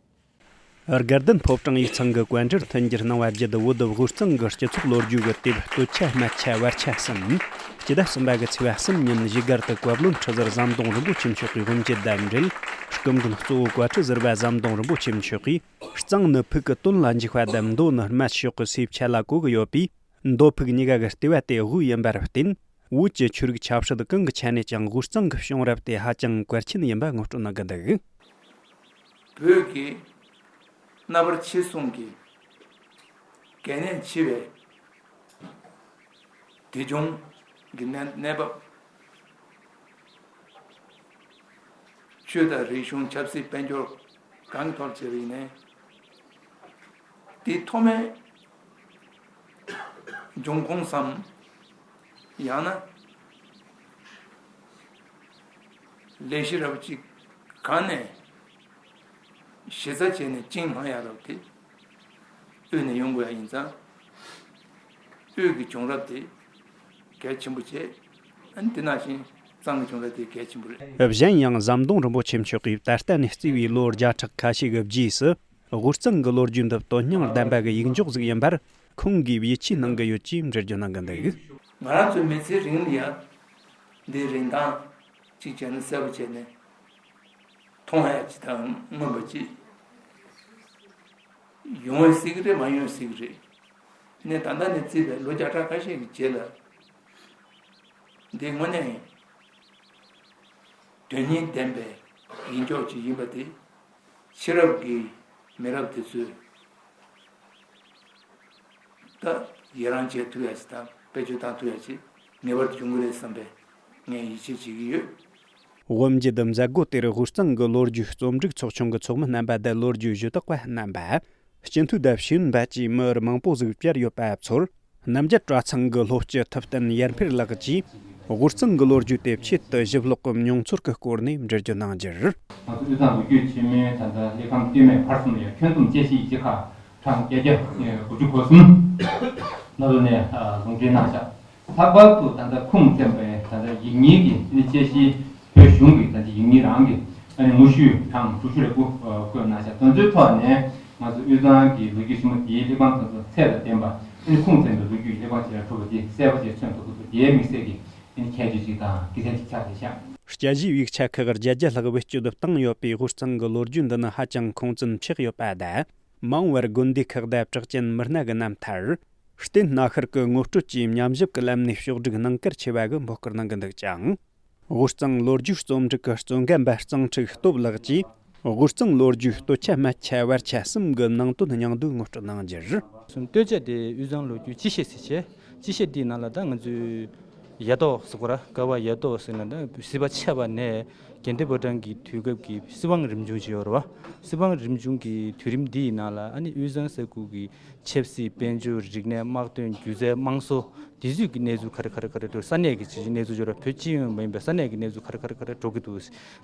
དགའ་ལྡན་ཕོ་བྲང་ཡིག་ཚང་གི་བཀའ་འཁྲོལ་མཐུན་འགྱུར་གནང་བ་བརྒྱུད། བོད་དབུས་གཙང་གི་སྤྱི་ཚོགས་ལོ་རྒྱུས་ཀྱི་དེབ་སྟོད་ཆ་སྨད་ཆ་བར་ཆ་གསུམ། སྤྱི་ཟླ་གསུམ་པ་གི་ཚེས་པ་གསུམ་ཉིན་བཞུགས་སྒར་དུ་བཀའ་བློན་ཁྲི་ཟུར་ཟམ་གདོང་རིན་པོ་ཆེ་མཆོག་གིས་དབུ་འབྱེད་དང་འབྲེལ། སྐུ་མགྲོན་གཙོ་བོ་བཀའ་ཁྲི་ཟུར་པ་ཟམ་གདོང་རིན་པོ་ཆེ་མཆོག་གིས། གཙང་ནི་ཕུག་གི་སྟོད་ལ་འཇུག་པ་དང་མདོ་ནི་སྨད་ཕྱོགས་ཀྱི་སའི་ཆ་ལ་གོ་གི་ཡོད་པས། མདོ་ཕུག་གཉིས་ཀ་གི་ལྟེ་བ་དེ་དབུས་ཡིན་པར་བརྟེན། བོད་ཀྱི་ཆོས་རིག་ཆབ་སྲིད་གང་གི་ཆ་ནས་ཀྱང་དབུས་གཙང་གི་བྱུང་རབས་དེ་ཧ་ཅང་གལ་ཆེན་ཡིན་པ་ངོ་སྤྲོད་གནང་གི་འདུག་བོད་ཀྱི་རྣམ་པར་ཆོས་གསུམ་གྱི་གལ་གནད་ཆེ་བའི་དེ་བྱུང་གི་གནས་གནས་བབ། ཆོས་དང་རིག་གཞུང་ཆབ་སྲིད་དཔལ་འབྱོར་གང་གི་ཐོག་བྱས་པ་ཡིན་ནའི། དེ་ཐོག་མའི་འབྱུང་ཁུངས་སམ། ཡང་ན་ལས་གཞི་རབ་ཅིག་གང་ནས་གཞི་རྩ་བྱས་ནས་བཅིངས་གནང་ཡ་རབ་དེ་དབུས་ནས་ཡོང་དགོས་ཡ་ཡིན་ཙང་། དབུས་ཀྱི་བྱུང་རབས་དེ་གལ་ཆེན་པོ་བྱས། ཨ་ནི་དེ་ནང་བཞིན་གཙང་གི་བྱུང་རབས་དེ་གལ་ཆེན་པོ་རེད། གཞན་ཡང་ཟམ་གདོང་རིན་པོ་ཆེ་མཆོག་གིས་ད་ལྟ་ནས་བརྩིས་པའི་ལོ་བརྒྱ་ཕྲག་ཁ་ཤས་ཀྱི་རྗེས་སུ། དབུས་གཙང་གི་ལོ་རྒྱུས་འདི་དོན་སྙིང་ལྡན་པ་གི་ཡིག་འཇོག་ཟིག་ཡིན་པར་ཁོང་གིས་ཡིད་ཆེས་གནང་གི་ཡོད་ཅེས་འགྲེལ་བརྗོད་གནང་གི་འདུག་ང་རང་ཚོའི་མི་ཚེ་རིང་ལ་ཡ་འདིའི་རིན་ཐང་གཅིག་བྱས་ན་གསལ་པོ་བྱས་ནས་མཐོང་ཡ་ཅིག་དང་མངོན་པ་ཅིག་ཡོང་བའི་སྲིད་ཀྱི་རེད། མ་ཡོང་སྲིད་ཀྱི་རེད། ནས་ད་ལྟ་ནས་བརྩིས་པའི་ལོ་བརྒྱ་ཕྲག་ཁ་ཤས་ཀྱི་རྗེས་ལ། འདི་དངོས་གནས་དོན་སྙིང་ལྡན་པའི་ཡིག་འཇོག་ཅིག་ཡིན་པ་དེ་ཕྱི་རབས་ཀྱི་མི་རབས་དེ་ཚོས་ད་ཡི་རང་བྱེད་ཐུབ་ཡ་ཅིག་དང་བེད་སྤྱོད་བཏང་ཐུབ་ཡ་ཅིག་ངེས་པར་དུ་བྱུང་གི་རེད་བསམ་པའི་ངས་ཡིད་ཆེས་བྱེད་ཀྱི་ཡོད། དབུ་འབྱེད་དུ་མཛད་སྒོ་དེར་དབུས་གཙང་གི་ལོ་རྒྱུས་རྩོམ་སྒྲིག་ཚོགས་ཆུང་གི་ཚོགས་མི་རྣམ་པ་དང་ལོ་རྒྱུས་ཞུ་དག་པ་རྣམ་པ། སྤྱི་འཐུས་དང་ཤེས་ཡོན་པ་བཅས་མི་མང་པོ་ཟིག་བཅར་ཡོད་པ་ཚོར། རྣམ་རྒྱལ་གྲྭ་ཚང་གི་སློབ་སྤྱི་ཐུབ་བསྟན་ཡར་འཕེལ་ལགས་ཀྱིས་དབུས་གཙང་གི་ལོ་རྒྱུས་དེ་ཆེད་དུ་ཞིབ་ཀློག་གི་མྱོང་ཚོར་གྱི་སྐོར་ནས་འགྲེལ་བརྗོད་གནང་རྒྱུར། ང་ཚོ་དབུས་གཙང་ལོ་རྒྱུས་ཆེན་མོའི་ད་ལྟ་ལས་ཁང་སྟོད་སྨད་བར་གསུམ་ལ་ཁྱོན་བསྡོམས་དཔྱད་གཞི་ཡིག་ཆ་ཁག་གྲངས་བརྒྱད་བརྒྱ་དགུ་བཅུ་གོ་གསུམ་ནང་ལོགས་ནས་ཟུང་འབྲེལ་གནང་བཞག་ལྷག་པར་དུ་ད་ལྟ་ཁུངས་བཙན་པའི་ད་ལྟ་ཡིག་རྙིང་གི་དཔྱད་གཞི། བོད་གཞུང་གི་ད་ལྟ་ཡིག་རྙིང་རང་གི་ཨ་ནི་ངོ་བཤུས་གྲངས་དྲུག་ཅུ་རེ་དགུ་བཀོད་གནང་བཞག་དོན་ཚན་ཐོག་ནས་ང་ཚོ་དབུས་གཙང་གི་ལོ་རྒྱུས་ཆེན་མོ་དེའི་གླེགས་བམ་དེ་ཚོ་ཚད་དང་ལྡན་པ་ཨ་ནི་ཁུངས་བཙན་པའི་ལོ་རྒྱུས་ཀྱི་གླེགས་བམ་ཞིག་ལ་གྲུབ་པ་དེ་གསལ་པོ་ཞིག་མཚོན་ཐུབ་ཀྱི་འདུག་དེའི་དམིགས་བསལ་གྱི་ཨ་ནི་ཁྱད་ཆོས་ཅིག་དང་དགེ་མཚན་ཅིག་ཆགས་བསྡད་ཤག་དཔྱད་གཞིའི་ཡིག་ཆ་ཁག་བརྒྱད་བརྒྱ་ལྷག་བེད་སྤྱོད་དུ་བཏང་ཡོད་པའི་དབུས་གཙང་གི་ལོ་རྒྱུས་འདི་ནི་ཧ་ཅང་ཁུངས་བཙུན་ཆགས་ཡོད་པ་དང་། མང་བར་དགོན་སྡེ་ཁག་དང་གྲགས་ཅན་མི་སྣ་གི་རྣམ་ཐར། རྟེན་སྣ་ཤར་གྱི་ངོ་སྤྲོད་བཅས་ཉམས་ཞིབ་ཀྱི་ལམ་ནས་ཕྱོགས་སྒྲིག་གནང་གལ་ཆེ་བ་གི་འབོད་སྐུལ་གནང་གི་འདུག་ཅིང་། དབུས་གཙང་ལོ་རྒྱུས་རྩོམ་སྒྲིག་གི་གཙོ་འགན་པ་གཙང་ཁྲིག་སྟོབས་ལགས་ཀྱིས་དབུས་གཙང་ལོ་རྒྱུས་སྟོད་ཆ་སྨད་ཆ་བར་ཆ་གསུམ་གྱི་ནང་དོན་སྙིང་བསྡུས་ངོ་སྤྲོད་གནང་རྒྱུར། སྟོད་ཆ་དེ་དབུས་གཙང་ལོ་རྒྱུས་སྤྱི་བཤད་ཟེར་བྱས། སྤྱི་བཤད་འདིའི་ནང་ལ་ད་ང་ཚོས་ཡ་ཏོག་ཟེར་གོ་ར། ཀ་བ་ཡ་ཏོག་ཟེར་ན་ད་སྲིད་པ་ཆད་པ་ནས་དགེ་ལྡན་ཕོ་བྲང་གི་དུས་སྐབས་ཀྱི་སྲིད་དབང་རིམ་བྱུང་ཅིག་ཡོད་རེད་བ། སྲིད་དབང་རིམ་བྱུང་གི་དུས་རིམ་འདིའི་ནང་ལ་ཨ་ནི་དབུས་གཙང་ས་ཁུལ་གྱི་ཆབ་སྲིད། དཔལ་འབྱོར། རིག་གནས། དམག་དོན། སྒྱུ་རྩལ། དམངས་སྲོལ། དེ་ཚོའི་གི་གནས་ཚུལ་ག་རེ་ག་རེ་ག་རེ་འགྲོ། ས་གནས་ཀྱི་ཅིག་གནས་ཚུལ་འགྲོ་ར། བོད་སྤྱི་ཡོངས་མ་ཡིན་པའི་ས་གནས་ཀྱི་གནས་ཚུལ་ག་རེ་ག་རེ་ག་རེ་འགྲོ་གི་འདུག་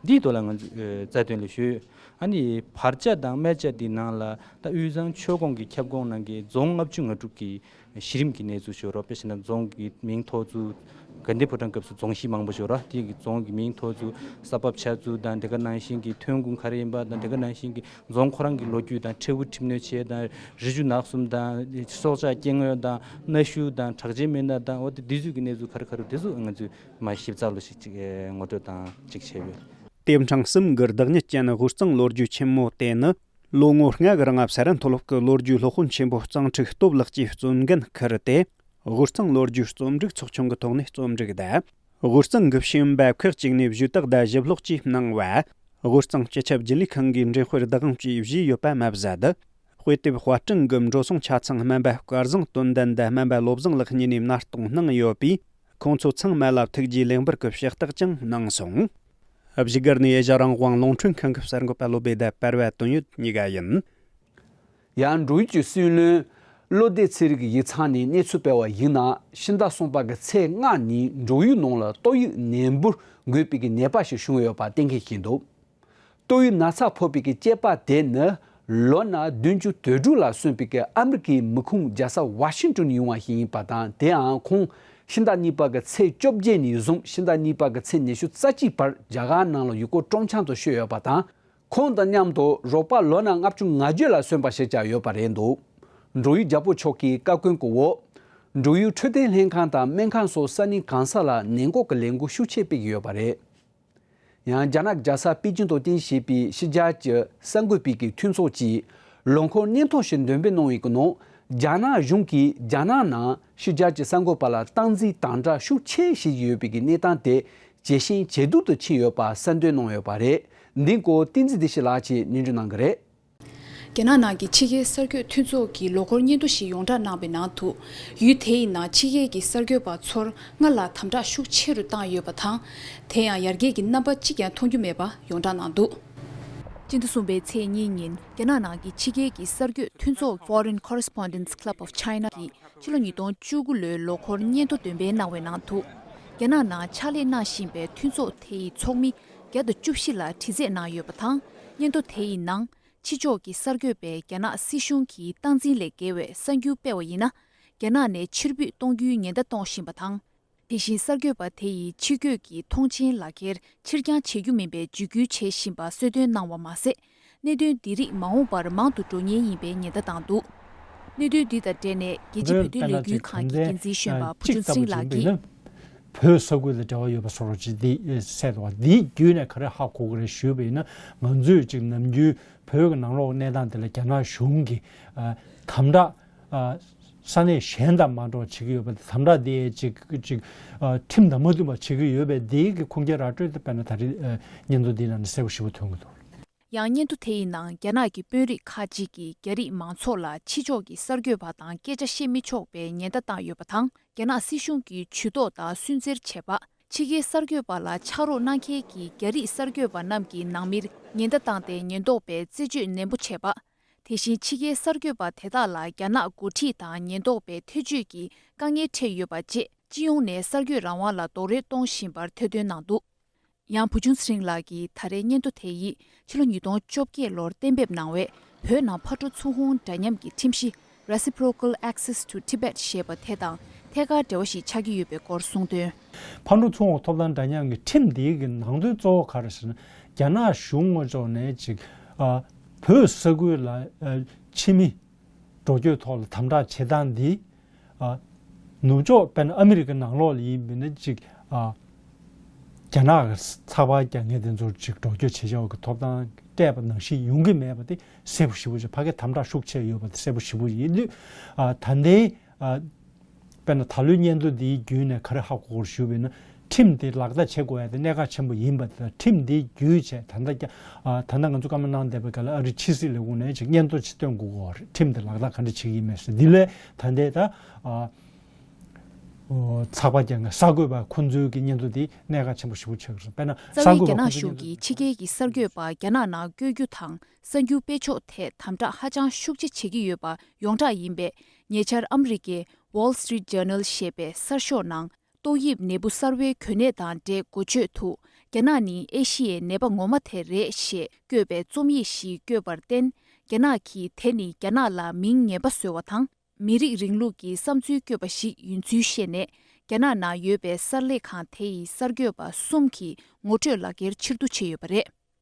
འདིའི་ཐོག་ལ་ང་ཚོས་ཨ་རྩ་དོན་ལ་ཞུས། ཨ་ནི་བར་ཆ་དང་སྨད་ཆ་འདི་ནང་ལ་ད་དབུས་གཙང་ཆོལ་ཁོངས་ཀྱི་ཁྱབ་ཁོངས་ནང་གི་རྫོང་ལྔ་བཅུ་ང་དྲུག་གི་གཞི་རིམ་གྱི་གནས་ཚུལ་ཞུ་རོགས། དཔེ་བཞག་ན་རྫོང་གི་མིང་ཐོགས་ཚུལ། དགའ་ལྡན་ཕོ་བྲང་སྐབས་སུ་རྫོང་གཞི་མང་པོ་ཞིག་ཡོད་ར། དེ་གི་རྫོང་གི་མིང་ཐོགས་ཚུལ། ས་བབ་ཆགས་ཚུལ་དང་། དེ་ག་ནང་བཞིན་གྱི་ཐོན་ཁུངས་ག་རེ་ཡིན་པ་དང་། དེ་ག་ནང་བཞིན་གྱི་རྫོང་ཁོ་རང་གི་ལོ་རྒྱུས་དང་། ཁྲལ་འུ་ཁྲིམས་གནོད་བྱེད་དང་། རི་ཆུ་ནགས་གསུམ་དང་། སྲོག་ཆགས་སྐྱེ་དངོས་དང་། གནའ་ཤུལ་དང་། གྲགས་ཅན་མི་སྣ་དང་། འོ་དེ་འདི་ཚོའི་གི་གནས་ཚུལ་ག་རེ་ག་རེ་འདི་ཚོ་ང་ཚོས་མ་ཞིབ་ཚགས་ལོ་ཞིག་ཅིག་ངོ་སྤྲོད་དང་ཅིག་བྱས་ཡོད། དེབ་ཕྲེང་གསུམ་གྱི་བདག་ཉིད་ཅན་དབུས་གཙང་ལོ་རྒྱུས་ཆེན་མོ་དེ་ནི། ལོ་ངོ་ལྔ་གི་རིང་གསར་མཐོ་སློབ་ཀྱི་ལོ་རྒྱུས་སློབ་དཔོན་ཆེན་པོ་གཙང་ཁྲིག་སྟོབས་ལགས་ཀྱིས་གཙོ་འགན་འཁུར་ཏེ། དབུས་གཙང་ལོ་རྒྱུས་རྩོམ་སྒྲིག་ཚོགས་ཆུང་གི་ཐོག་ནས་རྩོམ་སྒྲིག་དང་། དབུས་གཙང་གི་ཤེས་ཡོན་པ་ཁག་ཅིག་ནས་ཞུས་དག་དང་ཞིབ་ཀློག་བཅས་གནང་བ། དབུས་གཙང་སྤྱི་ཁྱབ་རྒྱུན་ལས་ཁང་གིས་འབྲེལ་དཔར་བདག་དབང་བཅས་བཞེས་ཡོད་པ་མ་ཟད། དཔེ་དེབ་དཔར་སྐྲུན་གྱི་འགྲོ་སོང་ཆ་ཚང་སྨན་པ་སྐལ་བཟང་དོན་ལྡན་དང་སྨན་པ་བློ་བཟང་ལགས་གཉིས་ནས་མནར་གཏོང་གནང་ཡོད་པས། ཁོང་ཚོ་ཚང་མ་ལ་ཐུགས་རྗེ་ལེགས་འབུལ་གྱི་ཕྱག་རྟགས་ཀྱང་གནང་སོང་། བཞུགས་སྒར་ནས་ཨེ་ཤ་རང་དབང་རླུང་འཕྲིན་ཁང་གི་གསར་འགོད་པ་བློ་བྷེ་དང་པར་བ་དོན་ཡོད་གཉིས་ཀ་ཡིན། ཡང་འབྲུག་ཡུལ་གྱི་སྲིད་བློན་བློ་བདེ་ཚེ་རིང་གིས་ཡིག་ཚང་ནས་གནས་ཚུལ་སྤེལ་བ་ཡིན་ན། ཕྱི་ཟླ་གསུམ་པ་གི་ཚེས་ལྔ་ཉིན་འབྲུག་ཡུལ་ནང་ལ་ཏོག་དབྱིབས་ནད་འབུར་འགོས་པའི་གི་ནད་པ་ཞིག་བྱུང་ཡོད་པ་གཏན་འཁེལ་བྱས་འདུག་ཏོག་དབྱིབས་ན་ཚ་ཕོག་པའི་གི་སྐྱེས་པ་དེ་ནི་ལོ་ན་བདུན་ཅུ་དོན་དྲུག་ལ་སོན་པའི་གི་ཨ་མི་རི་ཀའི་མི་ཁུངས་རྒྱལ་ས་ཝ་ཤིང་ཏོན་ཡོང་བ་ཞིག་ཡིན་པ་དང་། དེའང་ཁོང་ཕྱི་ཟླ་གཉིས་པ་གི་ཚེས་བཅོ་བརྒྱད་ནས་བཟུང་ཕྱི་ཟླ་གཉིས་པ་གི་ཚེས་ཉི་ཤུ་རྩ་གཅིག་བར་རྒྱ་གར་ནང་ལ་ཡུལ་སྐོར་སྤྲོ་འཆམ་དུ་བསྐྱོད་ཡོད་པ་དང་། ཁོང་དང་མཉམ་དུ་རོགས་པ་ལོ་ན་ལྔ་བཅུ་ང་བརྒྱད་ལ་སོན་པ་ཞིག་ཀྱང་ཡོད་པ་རེད་འདུག་འབྲུག་ཡུལ་རྒྱལ་པོ་མཆོག་གི་བཀའ་བཀོད་ཀྱི་འོག་འབྲུག་ཡུལ་འཕྲོད་བསྟེན་ལྷན་ཁང་དང་སྨན་ཁང་སོགས་ས་གནས་གང་ས་ལ་ནད་འགོག་གི་ལས་འགུལ་ཤུགས་ཆེ་སྤེལ་གྱི་ཡོད་པ་རེད། ཡང་རྒྱ་ནག་རྒྱལ་ས་པེ་ཅིང་དུ་རྟེན་བྱས་པའི་ཕྱི་རྒྱལ་གྱི་གསར་འགོད་པའི་གི་མཐུན་ཚོགས་ཀྱིས་ལོ་འཁོར་སྙན་ཐོ་ཞིག་འདོན་སྤེལ་གནང་བའི་གི་ནང་། རྒྱ་ནག་གཞུང་གིས་རྒྱ་ནག་ནང་ཕྱི་རྒྱལ་གྱི་གསར་འགོད་པ་ལ་སྟངས་འཛིན་དམ་དྲག་ཤུགས་ཆེ་བྱེད་ཀྱི་ཡོད་པའི་གི་གནས་སྟངས་དེ་ཇེ་ཞན་ཇེ་སྡུག་ཏུ་ཕྱིན་ཡོད་པ་གསལ་འདོན་གནང་ཡོད་པ་རེད། འདི་སྐོར་བསྟན་འཛིན་བདེ་ཆེན་ལགས་ཀྱིས་སྙན་སྒྲོན་གནང་གི་རེད། རྒྱ་ནག་ནང་གི་ཕྱི་རྒྱལ་གསར་འགོད་མཐུན་ཚོགས་ཀྱིས་ལོ་འཁོར་སྙན་ཐོ་ཞིག་ཡོངས་བསྒྲགས་གནང་བའི་ནང་དུ། ཡུལ་དེ་ཡི་ནང་ཕྱི་རྒྱལ་གྱི་གསར་འགོད་པ་ཚོར་སྔར་ལས་དམ་དྲག་ཤུགས་ཆེ་རུ་བཏང་ཡོད་པ་དང་། དེ་ཡང་ཡར་རྒྱས་ཀྱི་རྣམ་པ་གཅིག་ཀྱང་མཐོང་རྒྱུ་མེད་པ་ཡོངས་བསྒྲགས་གནང་འདུག་སྤྱི་ཟླ་གསུམ་པའི་ཚེས་གཉིས་ཉིན་རྒྱ་ནག་ནང་གི་ཕྱི་རྒྱལ་གྱི་གསར་འགོད་མཐུན་ཚོགས་Foreign Correspondents Club of China གིས་ཕྱི་ལོ་ཉིས་སྟོང་བཅུ་དགུ་ལོའི་ལོ་འཁོར་སྙན་ཐོ་འདོན་སྤེལ་གནང་བའི་ནང་དུ། རྒྱ་ནག་ནང་ཕྱག་ལས་གནང་བཞིན་པའི་མཐུན་ཚོགས་དེ་ཡི་ཚོགས་མི་བརྒྱ་དང་བཅུ་བཞི་ལ་དྲི་རྩད་གནང་ཡོད་པ་དང་། སྙན་ཐོ་དེ་ཡི་ནང་། ཕྱི་ཕྱོགས་ཀྱི་གསར་འགོད་པས་རྒྱ་ནག་སྲིད་གཞུང་གི་སྟངས་འཛིན་ལས་འགལ་བའི་གསར་འགྱུར་སྤེལ་བ་ཡིན་ན། རྒྱ་ནག་ནས་ཕྱིར་འབུད་གཏོང་རྒྱུའི་ཉེན་བརྡ་གཏོང་བཞིན་པ་དང་། དེ་བཞིན་གསར་འགོད་པ་དེ་ཡིས་ཕྱི་སྐྱོད་ཀྱི་ཐོངས་མཆན་ལག་ཁྱེར་ཕྱིར་འགྱངས་བྱེད་རྒྱུ་མིན་པའི་འཇིགས་སྐུལ་བྱེད་བཞིན་པ་གསལ་སྟོན་གནང་བ་མ་ཟད། གནད་དོན་འདི་རིགས་མ་འོངས་པར་མང་དུ་འགྲོ་ཉེན་ཡིན་པའི་ཉེན་བརྡ་བཏང་འདུག་གནད་དོན་འདི་དང་འབྲེལ་ནས་རྒྱལ་སྤྱིའི་བོད་དོན་ལས་འགུལ་ཁང་གི་འགན་འཛིན་གཞོན་པ་བུ་ཆུང་ཚེ་རིང་ལགས་ཀྱིས། བོད་ས་ཁུལ་དང་འབྲེལ་བ་ཡོད་པ་བཟོ་འདྲ་ཅིག་འདི་གསལ་འདུག་བ། འདིའི་བརྒྱུད་ནས་ག་རེ་ཧ་གོ་གི་རེད་ཞུས་པ་ཡིན་ན། ང་ཚོས་ཅིག་ནམ་རྒྱུན་བོད་ཀྱི་ནང་ལོགས་གནས་སྟངས་དེ་ལ་རྒྱ་ནག་གཞུང་གིས་ཨ་དམ་དྲག་ཨ་ས་གནས་གཞན་དང་མ་འདྲ་བ་བྱེད་ཀྱི་ཡོད་པ་དེ། དམ་དྲག་དེ་ཅིག་ཅིག་ཨ་ཁྲིམས་དང་མ་མཐུན་པ་བྱེད་ཀྱི་ཡོད་པས། འདིའི་གི་ཁུངས་སྐྱེལ་ར་སྤྲོད་དེ་དཔེར་ན་ད་རེས་ཨ་སྙན་ཐོ་འདིའི་ནང་ནས་གསལ་པོ་ཞེ་པོ་ཐོན་གྱི་འདུག་ཡང་སྙན་ཐོ་དེ་ཡི་ནང་རྒྱ་ནག་གི་དཔོན་རིགས་ཁག་ཅིག་གིས་རྒྱ་རིགས་མང་ཚོགས་ལ་ཕྱི་ཕྱོགས་ཀྱི་གསར་འགོད་པ་དང་སྐད་ཆ་བཤད་མི་ཆོག་པའི་ཉེན་བརྡ་བཏང་ཡོད་པ་དང་། རྒྱ་ནག་སྲིད་གཞུང་གི་ཇུས་གཏོགས་དང་སུན་གཙེར་བྱས་པ། ཕྱི་རྒྱལ་གསར་འགོད་པ་ལ་ཕྱག་རོགས་གནང་མཁན་གྱི་རྒྱ་རིགས་གསར་འགོད་པ་རྣམས་ཀྱི་ནང་མིར་ཉེན་བརྡ་བཏང་སྟེ་ཉེན་རྟོག་པས་རྩད་གཅོད་ནན་པོ་བྱས་པ། དེ་བཞིན་ཕྱི་རྒྱལ་གསར་འགོད་པ་དེ་དག་ལ་རྒྱ་ནག་འགོ་ཁྲིད་དང་ཉེན་རྟོག་པའི་ཐེ་བྱུས་ཀྱི་དཀའ་ངལ་འཕྲད་ཡོད་པ་བཅས་སྤྱི་ཡོངས་ནས་གསར་འགོད་རང་དབང་ལ་རྡོག་རོལ་གཏོང་བཞིན་པར་ཐེར་འདོན་གནང་འདུག་ཡང་བུ་ཆུང་ཚེ་རིང་ལགས་ཀྱིས་ད་རེས་སྙན་ཐོ་དེ་ཡིས་ཕྱི་ལོ་ཉིས་སྟོང་བཅོ་བརྒྱད་ལོར་གཏན་འབེབས་གནང་བའི་བོད་ནང་ཕར་འགྲོ་ཚུར་འོང་འདྲ་མཉམ་གྱི་ཁྲིམས་གཞི་Reciprocal Access to Tibet ཞེས་པ་དེ་དང་ཐད་ཀར་འབྲེལ་བ་ཞིག་ཆགས་ཀྱི་ཡོད་པའི་སྐོར་གསུངས་དོན། ཕར་འགྲོ་ཚུར་འོང་ཐོབ་ཐང་འདྲ་མཉམ་གྱི་ཁྲིམས་འདིའི་གི་ནང་དོན་གཙོ་བོ་ག་རེ་ཟེར་ན། རྒྱ་ནག་གཞུང་ངོས་ཕྱོགས་ནས་ཅིག་ཨ་བོད་ས་ཁུལ་ལ་ཨ་ཕྱི་མི་འགྲོ་སྐྱོད་ཐོག་ལ་དམ་དྲག་བྱེད་སྟངས་འདི། ཨ་ནུབ་ཕྱོགས་དཔེར་ན་ཨ་མི་རི་ཀའི་ནང་ལོགས་ལ་ཡིན་པ་ཡིན་ན་ཅིག་ཨ་རྒྱ་ནག་གི་ཚགས་པར་རྒྱག་མཁན་དེ་ཚོར་ཅིག་འགྲོ་སྐྱོད་བྱེད་ཆོག་གི་ཐོབ་ཐང་སྤྲད་པ་ནང་བཞིན་ཡོང་གི་མེད་པ་དེ་གསལ་པོ་ཞེ་པོ་ཅིག་ཕ་གིར་དམ་དྲག་ཤུགས་ཆེ་ཡོད་པ་དེ་གསལ་པོ་ཞེ་པོ་ཡིན་དུས། ཨ་ད་ལྟའི་ཨ་དཔེར་ན་ད་ལོའི་སྙན་ཐོ་འདིའི་བརྒྱུད་ནས་ག་རེ་ཧ་གོ་དགོས་རེད་ཞུས་པ་ཡིན་ན། ཁྲིམས་དེ་ལག་བསྟར་བྱེད་དགོས་ཡ་དེ་གནད་འགག་ཆེན་པོ་ཡིན་པ་དེ་དང་། ཁྲིམས་དེ་བརྒྱུད་བྱས་ད་ལྟ་རྒྱ་ཨ་ད་ལྟ་ང་ཚོ་བཀའ་མོལ་གནང་བསྡད་པའི་སྐབས་ལ་ཨ་རིའི་ཕྱི་སྲིད་ལས་ཁུངས་ནས་ཅིག་སྙན་ཐོ་ཅིག་བཏོན་དགོས་ཀྱི་ཡོད་རེད། ཁྲིམས་དེ་ལག་བསྟར་ག་འདྲ་བྱེད་ཀྱི་ཡིན་མེད་ཟེར། འདི་ལས་ད་ལྟའི་ད་ཨ་ཨོ་ཚགས་པར་རྒྱག་མཁན་གསར་འགོད་པ་ཁོང་ཚོའི་གི་སྙན་ཐོ་དེ་གནད་འགག་ཆེན་པོ་ཞེ་པོ་ཆགས་ཀྱི་རེད། དཔེར་ན་རྩ་བའི་རྒྱ་ནག་གཞུང་གིས་ཕྱི་རྒྱལ་གྱི་གསར་འགོད་པ་རྒྱ་ནག་ནང་བསྐྱོད་རྒྱུ་དང་གསར་འགྱུར་སྤེལ་ཕྱོགས་ཐད་དམ་དྲག་ཧ་ཅང་ཤུགས་ཆེ་བྱེད་ཀྱི་ཡོད་པ་ཡོངས་གྲགས་ཡིན་པས། ཉེ་ཆར་ཨ་མི་རི་ཀའི་Wall Street Journal ཞེས་པའི་གསར་ཤོག་ནང་ཏོག་དབྱིབས་ནད་འབུ་གསར་བའི་གོ་གནས་དང་འབྲེལ་འགོ་བརྗོད་དུ། རྒྱ་ནག་ནི་ཨེ་ཤི་ཡའི་ནད་པ་ངོ་མ་དེ་རེད་ཞེས་བཀོད་པའི་རྩོམ་ཡིག་ཞིག་བཀོད་པར་བརྟེན། རྒྱ་ནག་གིས་དེ་ནི་རྒྱ་ནག་ལ་མིང་ངན་པ་བཟོས་པ་དང་། མི་རིགས་རིང་ལུགས་ཀྱི་བསམ་ཚུལ་བཀོད་པ་ཞིག་ཡིན་ཚུལ་བཤད་ནས། རྒྱ་ནག་ནང་ཡོད་པའི་གསར་ལས་ཁང་དེ་ཡི་གསར་འགོད་པ་གསུམ་གྱི་ངོ་སྤྲོད་ལག་འཁྱེར་ཕྱིར་བསྡུ་བྱས་ཡོད་པ་རེད།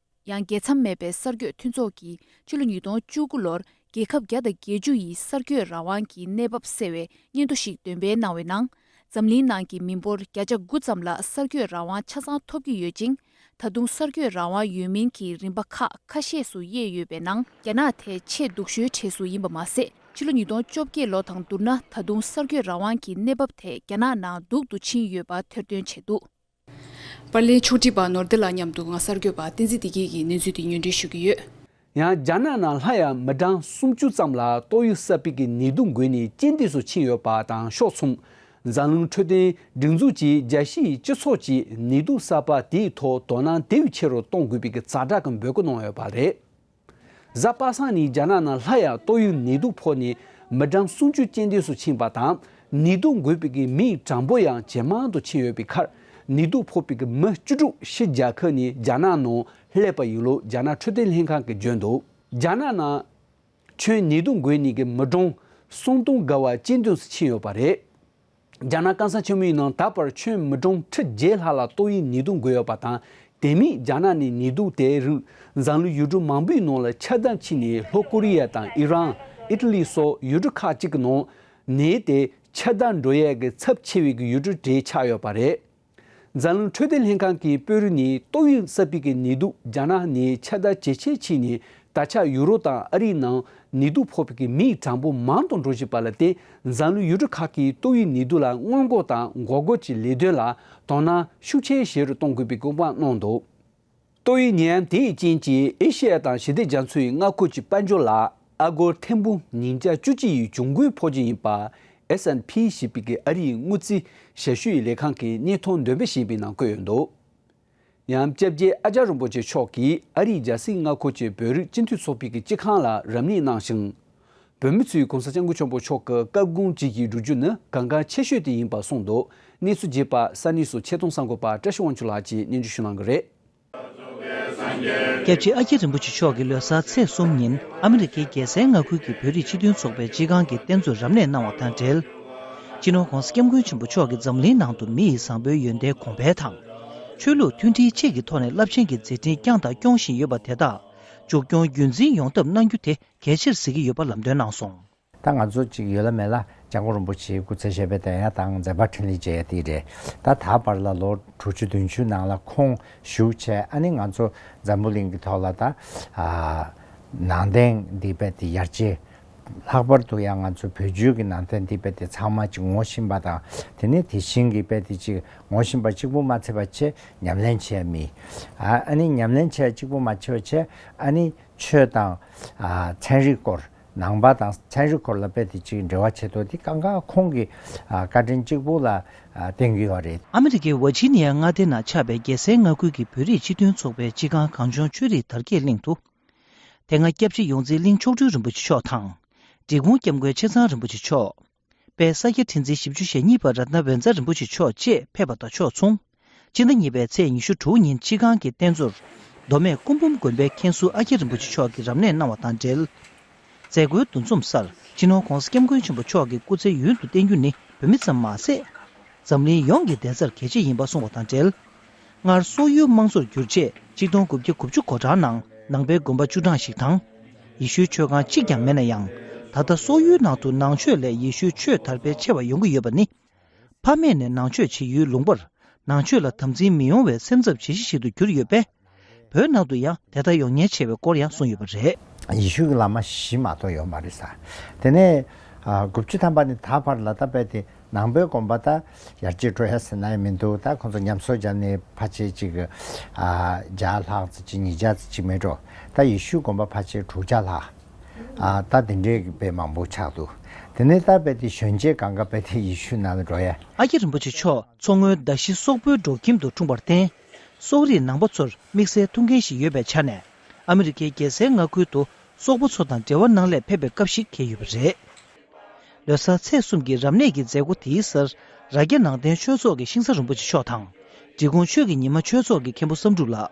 ཡང་རྒྱལ་མཚམས་མེད་པའི་གསར་འགོད་མཐུན་ཚོགས་ཀྱིས་ཕྱི་ལོ་ཉིས་སྟོང་བཅུ་དགུ་ལོར་རྒྱལ་ཁབ་བརྒྱ་དང་བརྒྱད་ཅུ་ཡི་གསར་འགོད་རང་དབང་གི་གནས་བབ་གསལ་བའི་སྙན་ཐོ་ཞིག་འདོན་སྤེལ་གནང་བའི་ནང་། འཛམ་གླིང་ནང་གི་མི་འབོར་བརྒྱ་ཆ་དགུ་ཙམ་ལ་གསར་འགོད་རང་དབང་ཆ་ཚང་ཐོབ་ཀྱི་ཡོད་ཅིང་། ད་དུང་གསར་འགོད་རང་དབང་ཡོད་མིན་གྱི་རིམ་པ་ཁག་ཁ་ཤས་སུ་དབྱེ་ཡོད་པའི་ནང་། རྒྱ་ནག་དེ་ཆེས་སྡུག་ཤོས་གྲས་སུ་ཡིན་པ་མ་ཟད། ཕྱི་ལོ་ཉིས་སྟོང་བཅོ་བརྒྱད་ལོ་དང་བསྡུར་ན། ད་དུང་གསར་འགོད་རང་དབང་གི་གནས་བབ་དེ་རྒྱ་ནག་ནང་སྡུག་ཏུ་ཕྱིན་ཡོད་པ་ཐེར་འདོན་བྱས་འདུག་པར་ལེན་ཕྱོགས་སྒྲིག་པ་ནོར་བདེ་ལགས་མཉམ་དུ་ང་གསར་འགོད་པ་བསྟན་འཛིན་བདེ་སྐྱིད་ཀྱིས་གནས་ཚུལ་དེ་སྙན་སྒྲོན་ཞུ་གི་ཡོད། ཡང་རྒྱ་ནག་ནང་སླར་ཡང་མི་གྲངས་སུམ་ཅུ་ཙམ་ལ་ཏོག་དབྱིབས་གསར་པའི་གི་ནད་དུག་འགོས་ནས་རྐྱེན་འདས་སུ་ཕྱིན་ཡོད་པ་དང་ཕྱོགས་མཚུངས། འཛམ་གླིང་འཕྲོད་བསྟེན་སྒྲིག་འཛུགས་ཀྱིས་རྒྱལ་སྤྱིའི་སྤྱི་ཚོགས་ཀྱིས་ནད་དུག་གསར་པ་དེའི་ཐོག་དོ་སྣང་དེ་བས་ཆེ་རུ་གཏོང་དགོས་པའི་གི་ཛ་དྲག་གི་འབོད་སྐུལ་གནང་ཡོད་པ་རེད། གཟའ་པ་སངས་ཉིན་རྒྱ་ནག་ནང་སླར་ཡང་ཏོག་དབྱིབས་ནད་དུག་ཕོག་ནས་མི་གྲངས་སུམ་ཅུ་རྐྱེན་འདས་སུ་ཕྱིན་པ་དང་། ནད་དུག་འགོས་པའི་གི་མིའི་གྲངས་འབོར་ཡང་ཇེ་མང་དུ་ཕྱིན་ཡོད་པའི་ཁར། ནད་དུག་ཕོག་པའི་གི་མི་བཅུ་དྲུག་ཕྱི་རྒྱལ་ཁབ་ནས་རྒྱ་ནག་ནང་སླེབས་པ་ཡིན་ལུགས་རྒྱ་ནག་འཕྲོད་བསྟེན་ལྷན་ཁང་གིས་བརྗོད་འདུག་རྒྱ་ནག་ནང་ཁྱོན་ནད་དུག་འགོས་ནས་གི་མི་གྲངས་སུམ་སྟོང་བརྒལ་བ་རྐྱེན་འདས་སུ་ཕྱིན་ཡོད་པ་རེད། རྒྱ་ནག་སྐམ་ས་ཆེན་མོའི་ནང་ད་བར་ཁྱོན་མི་གྲངས་ཁྲི་བརྒྱད་ལྷག་ལ་ཏོག་དབྱིབས་ནད་དུག་འགོས་ཡོད་པ་དང་། དེ་མིན་རྒྱ་ནག་ནས་ནད་དུག་དེ་རིགས་འཛམ་གླིང་ཡུལ་གྲུ་མང་པོའི་ནང་ལ་ཁྱབ་གདལ་ཕྱིན་ནས། ལྷོ་ཀོ་རི་ཡ་དང་ཨི་རན། ཨི་ཊ་ལི་སོགས་ཡུལ་གྲུ་ཁག་ཅིག་གི་ནང་ནད་དེ་ཁྱབ་གདལ་འགྲོ་ཡས་ཀྱི་ཚབས་ཆེ་བའི་གི་ཡུལ་གྲུ་གྲས་ཆགས་ཡོད་པ་རེད། འཛམ་གླིང་འཕྲོད་བསྟེན་ལྷན་ཁང་གིས་དཔོན་རིགས་ནས་ཏོག་དབྱིབས་གསར་པའི་གི་ནད་དུག་རྒྱ་ནག་ནས་ཁྱབ་གདལ་ཇེ་ཆེར་ཕྱིན་ནས། ད་ཆ་ཡུ་རོབ་དང་ཨ་རིའི་ནང་ནད་དུག་ཕོག་པའི་གི་མིའི་གྲངས་འབོར་མང་དུ་འགྲོ་བཞིན་པ་ལ་བརྟེན། འཛམ་གླིང་ཡུལ་གྲུ་ཁག་གིས་ཏོག་དབྱིབས་ནད་དུག་ལ་སྔོན་འགོག་དང་འགོག་རྒོལ་གྱི་ལས་དོན་ལ་དོ་སྣང་ཤུགས་ཆེ་ཞེ་རུ་གཏོང་དགོས་པའི་སྐུལ་མ་གནང་འདུག་ཏོག་དབྱིབས་ནད་ཡམས་དེའི་རྐྱེན་གྱིས་ཨེ་ཤེ་ཡ་དང་ཞི་བདེ་རྒྱ་མཚོའི་མངའ་ཁུལ་གྱི་དཔལ་འབྱོར་ལ་ཨ་སྒོར་ཐེར་འབུམ་ཉིས་བརྒྱ་བཅུ་གཅིག་ཡི་གྱོང་གུན་ཕོག་རྒྱུ་ཡིན་པ། ཨེས་ཨེན་ཕི་ཞེས་པའི་གི་ཨ་རིའི་དངུལ་རྩིས་ཞབས་ཞུ་ཡི་ལས་ཁང་གིས་བརྙན་ཐུང་འདོན་སྤེལ་བྱས་པའི་ནང་བཀོད་ཡོད་འདུག་ཡང་སྐྱབས་རྗེ་ཨ་ཙརྱ་རིན་པོ་ཆེ་མཆོག་གིས་ཨ་རིའི་རྒྱལ་སྲིད་མངའ་ཁུལ་གྱི་བོད་རིགས་སྤྱི་འཐུས་ཚོགས་པའི་གི་སྤྱི་ཁང་ལ་རབ་གནས་གནང་ཞིང་། བོད་མི་ཚོས་༸གོང་ས་༸སྐྱབས་མགོན་ཆེན་པོ་མཆོག་གི་བཀའ་དགོངས་བཅས་ཀྱི་བསྒྲུབ་རྒྱུ་ནི་གལ་འགངས་ཆེ་ཤོས་དེ་ཡིན་པ་གསུངས་འདུག་གནས་ཚུལ་རྒྱས་པ་ས་གནས་སུ་ཆེད་གཏོང་གསར་འགོད་པ་བཀྲ་ཤིས་དབང་ཕྱུག་ལགས་ཀྱིས་སྙན་སྒྲོན་ཞུ་གནང་གི་རེད། སྐྱབས་རྗེ་ཨ་ཁྱེད་རིན་པོ་ཆེ་མཆོག་གི་ལོ་གསར་ཚེས་གསུམ་ཉིན་ཨ་མི་རི་ཀའི་རྒྱལ་སའི་མངའ་ཁུལ་གྱི་བོད་རིགས་སྤྱི་མཐུན་ཚོགས་པའི་སྤྱི་ཁང་གི་རྟེན་གཙོས་རབ་གནས་གནང་བ་དང་འབྲེལ། སྤྱི་ནོར་༸གོང་ས་༸སྐྱབས་མགོན་ཆེན་པོ་མཆོག་གིས་འཛམ་གླིང་ནང་དུ་མི་ཡི་བཟང་པོའི་ཡོན་ཏན་གོང་འཕེལ་དང་། ཆོས་ལུགས་མཐུན་སྒྲིལ་བཅས་ཀྱི་ཐོག་ནས་རླབས་ཆེན་གྱི་མཛད་འཕྲིན་བསྐྱངས་དང་སྐྱོང་བཞིན་ཡོད་པ་དེ་དག་མཇུག་སྐྱོང་རྒྱུན་འཛིན་ཡོང་ཐབས་གནང་རྒྱུ་དེ་གལ་ཆེར་གཟིགས་ཀྱི་ཡོད་པ་ལམ་སྟོན་གནང་སོང་། ད་ང་ཚོ་ཅིག་ཡོད་ལ་མེད་ལ་སྐྱབས་མགོན་རིན་པོ་ཆེའི་སྐུ་ཚེ་ཞབས་པད་བརྟན་ཡ་དང་མཛད་པ་འཕྲིན་ལས་རྒྱས་ཡ་དེ་རེད། ད་ད་བར་ལ་ལོ་དྲུག་ཅུ་བདུན་ཅུ་ནང་ལ་ཁོང་བཞུགས་བྱས། ཨ་ནི་ང་ཚོ་འཛམ་བུ་གླིང་གི་ཐོག་ལ་ད་ཨ་ནང་བསྟན་འདི་རྦད་དེ་ཡར་རྒྱས། ལྷག་པར་དུ་ཡང་ང་ཚོ་བོད་བརྒྱུད་ཀྱི་ནང་བསྟན་འདི་རྦད་དེ་ཚང་མ་ཅིག་ངོ་ཤེས་པ་དང་། དེ་ནས་དེ་བཞིན་གྱི་རྦད་དེ་ཅིག་ངོ་ཤེས་པ་གཅིག་པུ་མ་ཚད་པ་བྱས་ཉམས་ལེན་བྱས་མི། ཨ་ཨ་ནི་ཉམས་ལེན་བྱས་གཅིག་པུ་མ་བྱས་པ་བྱས། ཨ་ནི་ཆོས་དང་ཨ་ཚན་རིག་སྐོར། ནང་པ་དང་ཚན་རིག་སྐོར་ལ་རྦད་དེ་ཅིག་འབྲེལ་བ་བྱེད་དོ། དེ་གང་ག་ཁོང་གི་ཨ་བཀའ་དྲིན་གཅིག་པུ་ལ་ཨ་བརྟེན་གྱི་ཡོད་རེད། ཨ་མི་རི་ཀའི་ཝར་ཇི་ནི་ཡ་མངའ་སྡེ་ནང་ཆགས་པའི་རྒྱལ་སའི་མངའ་ཁུལ་གྱི་བོད་རིགས་སྤྱི་མཐུན་ཚོགས་པའི་སྤྱི་ཁང་གངས་ལྗོངས་ཆོས་རིག་དར་རྒྱས་གླིང་དུ། དེ་སྔ་སྐྱབས་རྗེ་ཡོངས་འཛིན་གླིང་མཆོག་སྤྲུལ་རིན་པོ་ཆེ་མཆོག་དང་། འབྲི་གུང་སྐྱབས་མགོན་ཆེ་ཚང་རིན་པོ་ཆེ་མཆོག་པས་ས་སྐྱ་ཁྲི་འཛིན་བཞི་བཅུ་ཞེ་གཉིས་པ་རཏྣ་བཛྲ་རིན་པོ་ཆེ་མཆོག་བཅས་ཕེབས་པ་དང་ཕྱོགས་མཚུངས། སྤྱི་ཟླ་གཉིས་པའི་ཚེས་ཉི་ཤུ་དྲུག་ཉིན་སྤྱི་ཁང་གི་རྟེན་གཙོར་མདོ་སྨད་སྐུ་འབུམ་དགོན་པའི་མཁན་ཟུར་ཨ་ཁྱེད་རིན་པོ་ཆེ་མཆོག་གིས་རབ་གནས་གནང་བ་དང་འབྲེལ། མཛད་སྒོའི་འདུ་འཛོམས་སར་སྤྱི་ནོར་༸གོང་ས་༸སྐྱབས་མགོན་ཆེན་པོ་མཆོག་གི་སྐུ་ཚེ་ཡུན་དུ་བརྟན་རྒྱུ་ནི་བོད་མི་ཙམ་མ་ཟད། འཛམ་གླིང་ཡོངས་ཀྱི་བདེ་རྩར་གལ་ཆེ་ཡིན་པ་གསུངས་བ་དང་འབྲེལ། སྔར་སོག་ཡུལ་དམངས་གཙོར་བསྒྱུར་རྗེས་གཅིག་སྟོང་དགུ་བརྒྱ་དགུ་བཅུ་གོ་གྲངས་ནང་ནང་པའི་དགོན་པ་བཅུ་གྲངས་ཤིག་དང་། ཡེ་ཤུའི་ཆོས་ཁང་གཅིག་ཀྱང་མེད་ན་ཡང་། ད་ལྟ་སོག་ཡུལ་ནང་དུ་ནང་ཆོས་ལས་ཡེ་ཤུའི་ཆོས་དར་སྤེལ་ཆེ་བ་ཡོང་གི་ཡོད་པ་ནི། ཕ་མེས་ནས་ནང་ཆོས་བྱེད་ཡུལ་ལུང་པར་ནང་ཆོས་ལ་དམ་འཛིན་མི་ཡོང་བའི་སེམས་འཚབ་བྱེད་གཞི་ཞིག་ཏུ་གྱུར་ཡོད་པས། བོད་ནང་དུ་ཡང་དེ་ལྟར་ཡོང་ཉེན་ཆེ་བའི་སྐོར་ཡང་གསུངས་ཡོད་པ་རེད། ཡེ་ཤུ་གི་བླ་མ་བཞི་མ་གཏོགས་ཡོད་མ་རེད་ས། དེ་ནས་ཨ་དགུ་བཅུ་ཐམ་པ་ནས་ད་བར་ལ་ད་རྦད་དེ་ནང་པའི་དགོན་པ་ད་ཡར་རྒྱས་འགྲོ་ཡ་ཟེར་ན་ཡང་མི་འདུག་ད་ཁོང་ཚོ་ཉམས་གསོ་བརྒྱབ་ནས་ཕལ་ཆེར་ཅིག་ཨ་བརྒྱ་ལྷག་ཙམ་ཅིག་ཉིས་བརྒྱ་ཙམ་ཅིག་མེད་འགྲོ། ད་ཡེ་ཤུ་དགོན་པ་ཕལ་ཆེར་དྲུག་བརྒྱ་ལྷག་ཨ་ད་དེ་འདྲའི་དཔེ་མང་པོ་ཆགས་འདུག་དེ་ནས་ད་རྦད་དེ་གཞོན་སྐྱེས་གང་ག་རྦད་དེ་ཡེ་ཤུ་ནང་ལ་འགྲོ་ཡ། ཨ་ཁྱེད་རིན་པོ་ཆེ་མཆོག་མཚོ་སྔོན་མདའ་བཞི་སོག་པོའི་འབྲོག་ཁྱིམ་དུ་འཁྲུངས་པར་བརྟེན། སོག་རིགས་ནང་པ་ཚོར་དམིགས་བསལ་ཐུགས་འགན་ཞིག་ཡོད་པའི་ཆ་ནས། ཨ་མི་རི་ཀའི་རྒྱལ་སའི་མངའ་ཁུལ་དུ་སོག་པོ་ཚོ་དང་འབྲེལ་བ་གནང་སླད་ཕེབས་པའི་སྐབས་ཤིག་འཁེལ་ཡོད་པ་རེད། ལོ་གསར་ཚེས་གསུམ་གྱི་རབ་གནས་ཀྱི་མཛད་སྒོ་དེའི་སར། རྭ་རྒྱ་ནང་བསྟན་ཆོས་ཚོགས་ཀྱི་ཤིང་བཟའ་རིན་པོ་ཆེ་མཆོག་དང་། འབྲི་གུང་ཆོས་ཀྱི་ཉི་མ་ཆོས་ཚོགས་ཀྱི་མཁན་པོ་བསམ་གྲུབ་ལགས།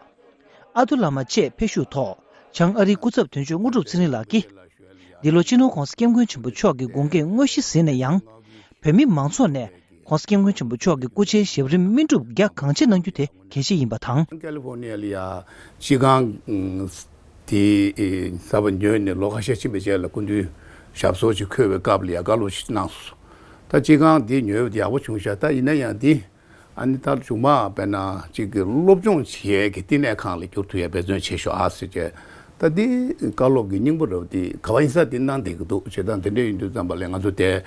ཨ་ཏུ་བླ་མ་བཅས་ཕེབས་བཞུགས་ཐོག་བྱང་ཨ་རིའི་སྐུ་ཚབ་དོན་གཅོད་དངོས་གྲུབ་ཚེ་རིང་ལགས་ཀྱིས། འདི་ལོ་སྤྱི་ནོར་༸གོང་ས་༸སྐྱབས་མགོན་ཆེན་པོ་མཆོག་གི་དགུང་སྐེག་དངོས་གཞི་ཟིན་ན་ཡང་། བོད་མི་མང་ཚོགས་ནས་༸གོང་ས་༸སྐྱབས་མགོན་ཆེན་པོ་མཆོག་གི་སྐུ་ཕྱྭའི་ཞབས་རིམ་སྨིན་སྒྲུབ་རྒྱ་གང་ཆེ་གནང་རྒྱུ་དེ་གལ་ཆེ་ཡིན་པ་དང་། ཀ་ལི་ཧྥོར་ནི་ཡ་ལ་ཡ་སྤྱི་ཁང་དེ་གསར་པ་ཉོས་ནས་ལོ་ཁ་ཤས་ཕྱིན་པའི་རྗེས་ལ་སྐུ་མདུན་ཞབས་སོར་ཅིག་འཁོད་པའི་སྐབས་ལ་ཡ་བཀའ་སློབ་ཅིག་གནང་སོང་། ད་སྤྱི་ཁང་དེ་ཉོས་པ་དེ་ཡག་པོ་བྱུང་ཤག་ད་ཡིན་ན་ཡང་དེ། ཨ་ནི་ད་བྱུང་མ་དཔེར་ན་གཅིག་གི་སློབ་སྦྱོང་བྱེད་ཡས་ཀྱི་བསྟི་གནས་ཁང་ལ་བསྒྱུར་ཐུབ་ཡས་འབད་བརྩོན་བྱེད་ཤོག་ཨ་ཟེར་བྱས། ད་འདི་བཀའ་སློབ་ཀྱི་སྙིང་པོ་རེད་པ། འདི་ག་བ་ཡིན་ས་འདི་གནང་བསྡད་ཀྱི་འདུག་བྱས་ཙང་དེ་འདྲ་ཡིན་དུས་ཙམ་པ་ལ་ང་ཚོ་དེ་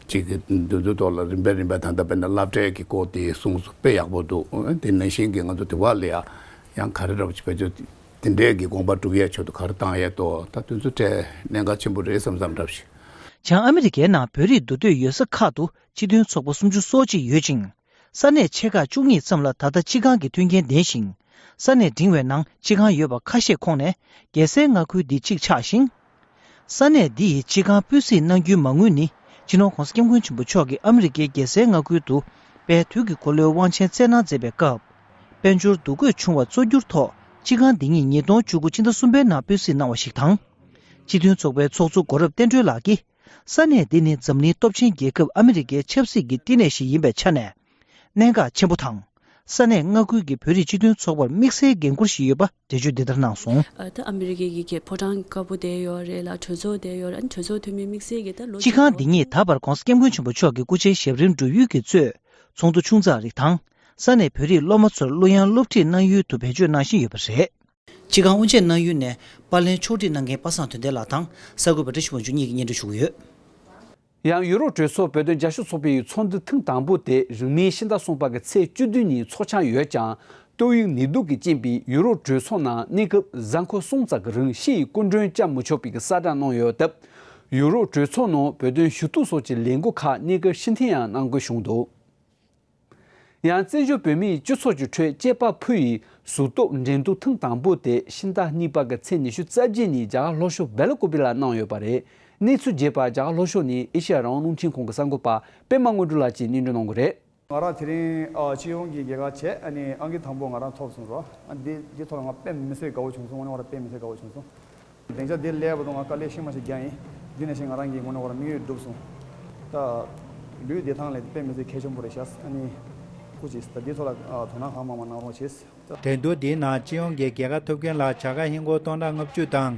ཅིག་གི་འདི་ཚོའི་ཐོག་ལ་རིམ་པས་རིམ་པས་ད་ལྟ་དཔེར་ན་སློབ་གྲྭའི་གི་སྐོར་དེ་གསུངས་སོང་། དཔེ་ཡག་པོ་འདུག། དེ་ནང་བཞིན་གྱི་ང་ཚོ་དེ་བ་ལ་ཡ་ཡང་ག་རེ་འདྲ་བོ་ཅིག་བེད་སྤྱོད་དེ་འདྲའི་གི་དགོངས་པ་སྒྲུབ་ཡས་ཆེད་དུ་ག་རེ་བཏང་ཡས་དོ། ད་དེ་ཚོ་ཐད་གནད་འགག་ཆེན་པོ་རེད་བསམ་བསམ་འདྲ་བོ་ཞིག། བྱང་ཨ་མི་རི་ཀའི་ནང་བོད་རིགས་འདུ་སྡོད་ཡོད་ས་ཁག་ཏུ་སྤྱི་མཐུན་ཚོགས་པ་སུམ་ཅུ་སོ་གཅིག་ཡོད་ཅིང་། ས་གནས་ཆེ་ཁག་བཅུ་གཉིས་ཙམ་ལ་ད་ལྟ་སྤྱི་ཁང་གི་མཐུན་རྐྱེན་ལྡན་ཞིང་། ས་གནས་འབྲིང་བའི་ནང་སྤྱི་ཁང་ཡོད་པ་ཁ་ཤས་ཁོངས་ནས་རྒྱལ་སའི་མངའ་ཁུལ་འདི་གཅིག་ཆགས་ཤིང་། ས་གནས་འདི་ཡི་སྤྱི་ཁང་སྤུས་གཟིགས་གནང་རྒྱུའི་མ་དངུལ་ནི་སྤྱི་ནོར་༸གོང་ས་༸སྐྱབས་མགོན་ཆེན་པོ་མཆོག་གིས་ཨ་མི་རི་ཀའི་རྒྱལ་སའི་མངའ་ཁུལ་དུ་དཔལ་དུས་ཀྱི་འཁོར་ལོའི་དབང་ཆེན་སྩལ་གནང་མཛད་པའི་སྐབས། དཔལ་འབྱོར་འདུ་འགོད་བྱུང་བ་གཙོ་གྱུར་ཐོག་སྤྱི་ཁང་འདི་ཉིད་ཉིས་སྟོང་བཅུ་དགུ་ཕྱི་ཟླ་གསུམ་པའི་ནང་སྤུས་གཟིགས་གནང་བ་ཞིག་དང་། སྤྱི་མཐུན་ཚོགས་པའི་ཚོགས་གཙོ་སྒོ་རབ་བསྟན་སྒྲོལ་ལགས་ཀྱིས། ས་གནས་འདི་ནི་འཛམ་གླིང་སྟོབས་ཆེན་རྒྱལ་ཁབ་ཨ་མི་རི་ཀའི་ཆབ་སྲིད་ཀྱི་བསྟི་གནས་ཤིག་ཡིན་པའི་ཆ་ནས། གནད་འགག་ཆེན་པོ་དང་། ས་གནས་མངའ་ཁུལ་གྱི་བོད་རིགས་སྤྱི་མཐུན་ཚོགས་པར་དམིགས་བསལ་འགན་འཁུར་ཞིག་ཡོད་པ་འགྲེལ་བརྗོད་འདི་ལྟར་གནང་སོང་། ཨ། ད་ཨ་མི་རི་ཀའི་གི་ཕོ་བྲང་དཀར་པོ་དེ་ཡོད་རེད་ལ། གྲོས་ཚོགས་དེ་ཡོད་རེད། ཨ་ནི་གྲོས་ཚོགས་འཐུས་མི་དམིགས་བསལ་གྱི་ད་ལོ་སྤྱི་ཁང་འདི་ཉིད་ད་བར་༸གོང་ས་༸སྐྱབས་མགོན་ཆེན་པོ་མཆོག་གི་སྐུ་ཕྱྭའི་ཞབས་རིམ་སྒྲུབ་ཡུལ་གྱི་གཙོས། ཚོགས་འདུ་ཆུང་ཙག་རིགས་དང་། ས་གནས་བོད་རིགས་སློབ་མ་ཚོར་གླུ་དབྱངས་སློབ་ཁྲིད་གནང་ཡུལ་དུ་བེད་སྤྱོད་གནང་བཞིན་ཡོད་པ་རེད། སྤྱི་ཁང་དབུ་འབྱེད་གནང་ཡུལ་ནས་པར་ལེན་ཕྱོགས་སྒྲིག་གནང་མཁན་པ་སངས་དོན་ལྡན་ལགས་དང་གསར་འགོད་པ་བཀྲ་ཤིས་དབང་ཕྱུག་གཉིས་ཀྱིས་སྙན་སྒྲོན་ཞུ་གི་ཡོད། ཡང་ཡུ་རོབ་གྲོས་ཚོགས་བོད་དོན་རྒྱབ་སྐྱོར་ཚོགས་པའི་ཚོགས་འདུ་ཐེངས་དང་པོ་དེ་རིང་མིན་ཕྱི་ཟླ་གསུམ་པ་གི་ཚེས་བཅུ་བདུན་ཉིན་ཚོགས་འཆར་ཡོད་ཀྱང་། ཏོག་དབྱིབས་ནད་དུག་གི་རྐྱེན་པས་ཡུ་རོབ་གྲོས་ཚོགས་ནང་གནས་སྐབས་གཟའ་འཁོར་གསུམ་ཙམ་གྱི་རིང་ཕྱི་ཡི་སྐུ་མགྲོན་བཅར་མི་ཆོག་པའི་གསལ་བསྒྲགས་གནང་ཡོད་སྟབས། ཡུ་རོབ་གྲོས་ཚོགས་ནང་བོད་དོན་ཞུ་གཏུག་སོགས་ཀྱི་ལས་འགུལ་ཁག་གནས་སྐབས་ཕྱིར་འཐེན་ཡང་གནང་དགོས་བྱུང་འདུག། ཡང་བཙན་བྱོལ་བོད་མིའི་སྤྱི་ཚོགས་ཀྱི་ཁྲོད་སྐྱེས་པ་ཕུ་ཡི་གཟུགས་གཏོར་འགྲན་བསྡུར་ཐེངས་དང་པོ་དེ་ཕྱི་ཟླ་གཉིས་པ་གི་ཚེས་ཉི་ཤུ་རྩ་བརྒྱད་ཉིན་རྒྱ་གར་ལྷོ་ཕྱོགས་སྦེལ་ཀོབ་ལ་གནང་ཡོད་པ་རེད། གནས་ཚུལ་རྒྱས་པ་རྒྱ་གར་ལྷོ་ཕྱོགས་ནས་ཨེ་ཤེ་ཡ་རང་དབང་རླུང་འཕྲིན་ཁང་གི་གསར་འགོད་པ་པད་མ་དངོས་གྲུབ་ལགས་ཀྱིས་སྙན་སྒྲོན་གནང་གི་རེད། ང་རང་དེ་རིང་ཨ་སྤྱི་ཡོངས་ཀྱི་རྒྱལ་ཁ་བྱས། ཨ་ནི་ཨང་ཀི་དང་པོ་ང་རང་ཐོབ་སོང་རོ། ཨ་འདི་འདི་ཐོག་ལ་ང་དཔེ་མི་སྲིད་དགའ་བོ་བྱུང་སོང་། དངོས་གནས་ང་རང་དཔེ་མི་སྲིད་དགའ་བོ་བྱུང་སོང་། སྡིངས་ཆ་འདིར་སླེབས་པ་དང་ང་དཀའ་ལས་ཤི་མ་ཞིག་བརྒྱབ་ཡིན། འདི་ནང་བཞིན་ང་རང་གི་ངོས་ནས་ང་རང་དམིགས་ཡུལ་འགྲུབ་སོང་། ད་ལུས་བདེ་ཐང་ལས་དཔེ་མི་སྲིད་གལ་ཆེན་པོ་རེད་ཤག། ཨ་ནི་སྐུ་མཁྱེན། ད་འདི་ཐོག་ལ་དོ་སྣང་གང་མང་མང་གནང་རོགས་བྱེད། འགྲན་བསྡུར་འདིའི་ནང་སྤྱི་ཡོངས་ཀྱི་རྒྱལ་ཁ་ཐོབ་མཁན་ལ་བྱ་དགའ་ཧིན་སྒོར་སྟོང་ཕྲག་ལྔ་བཅུ་དང་།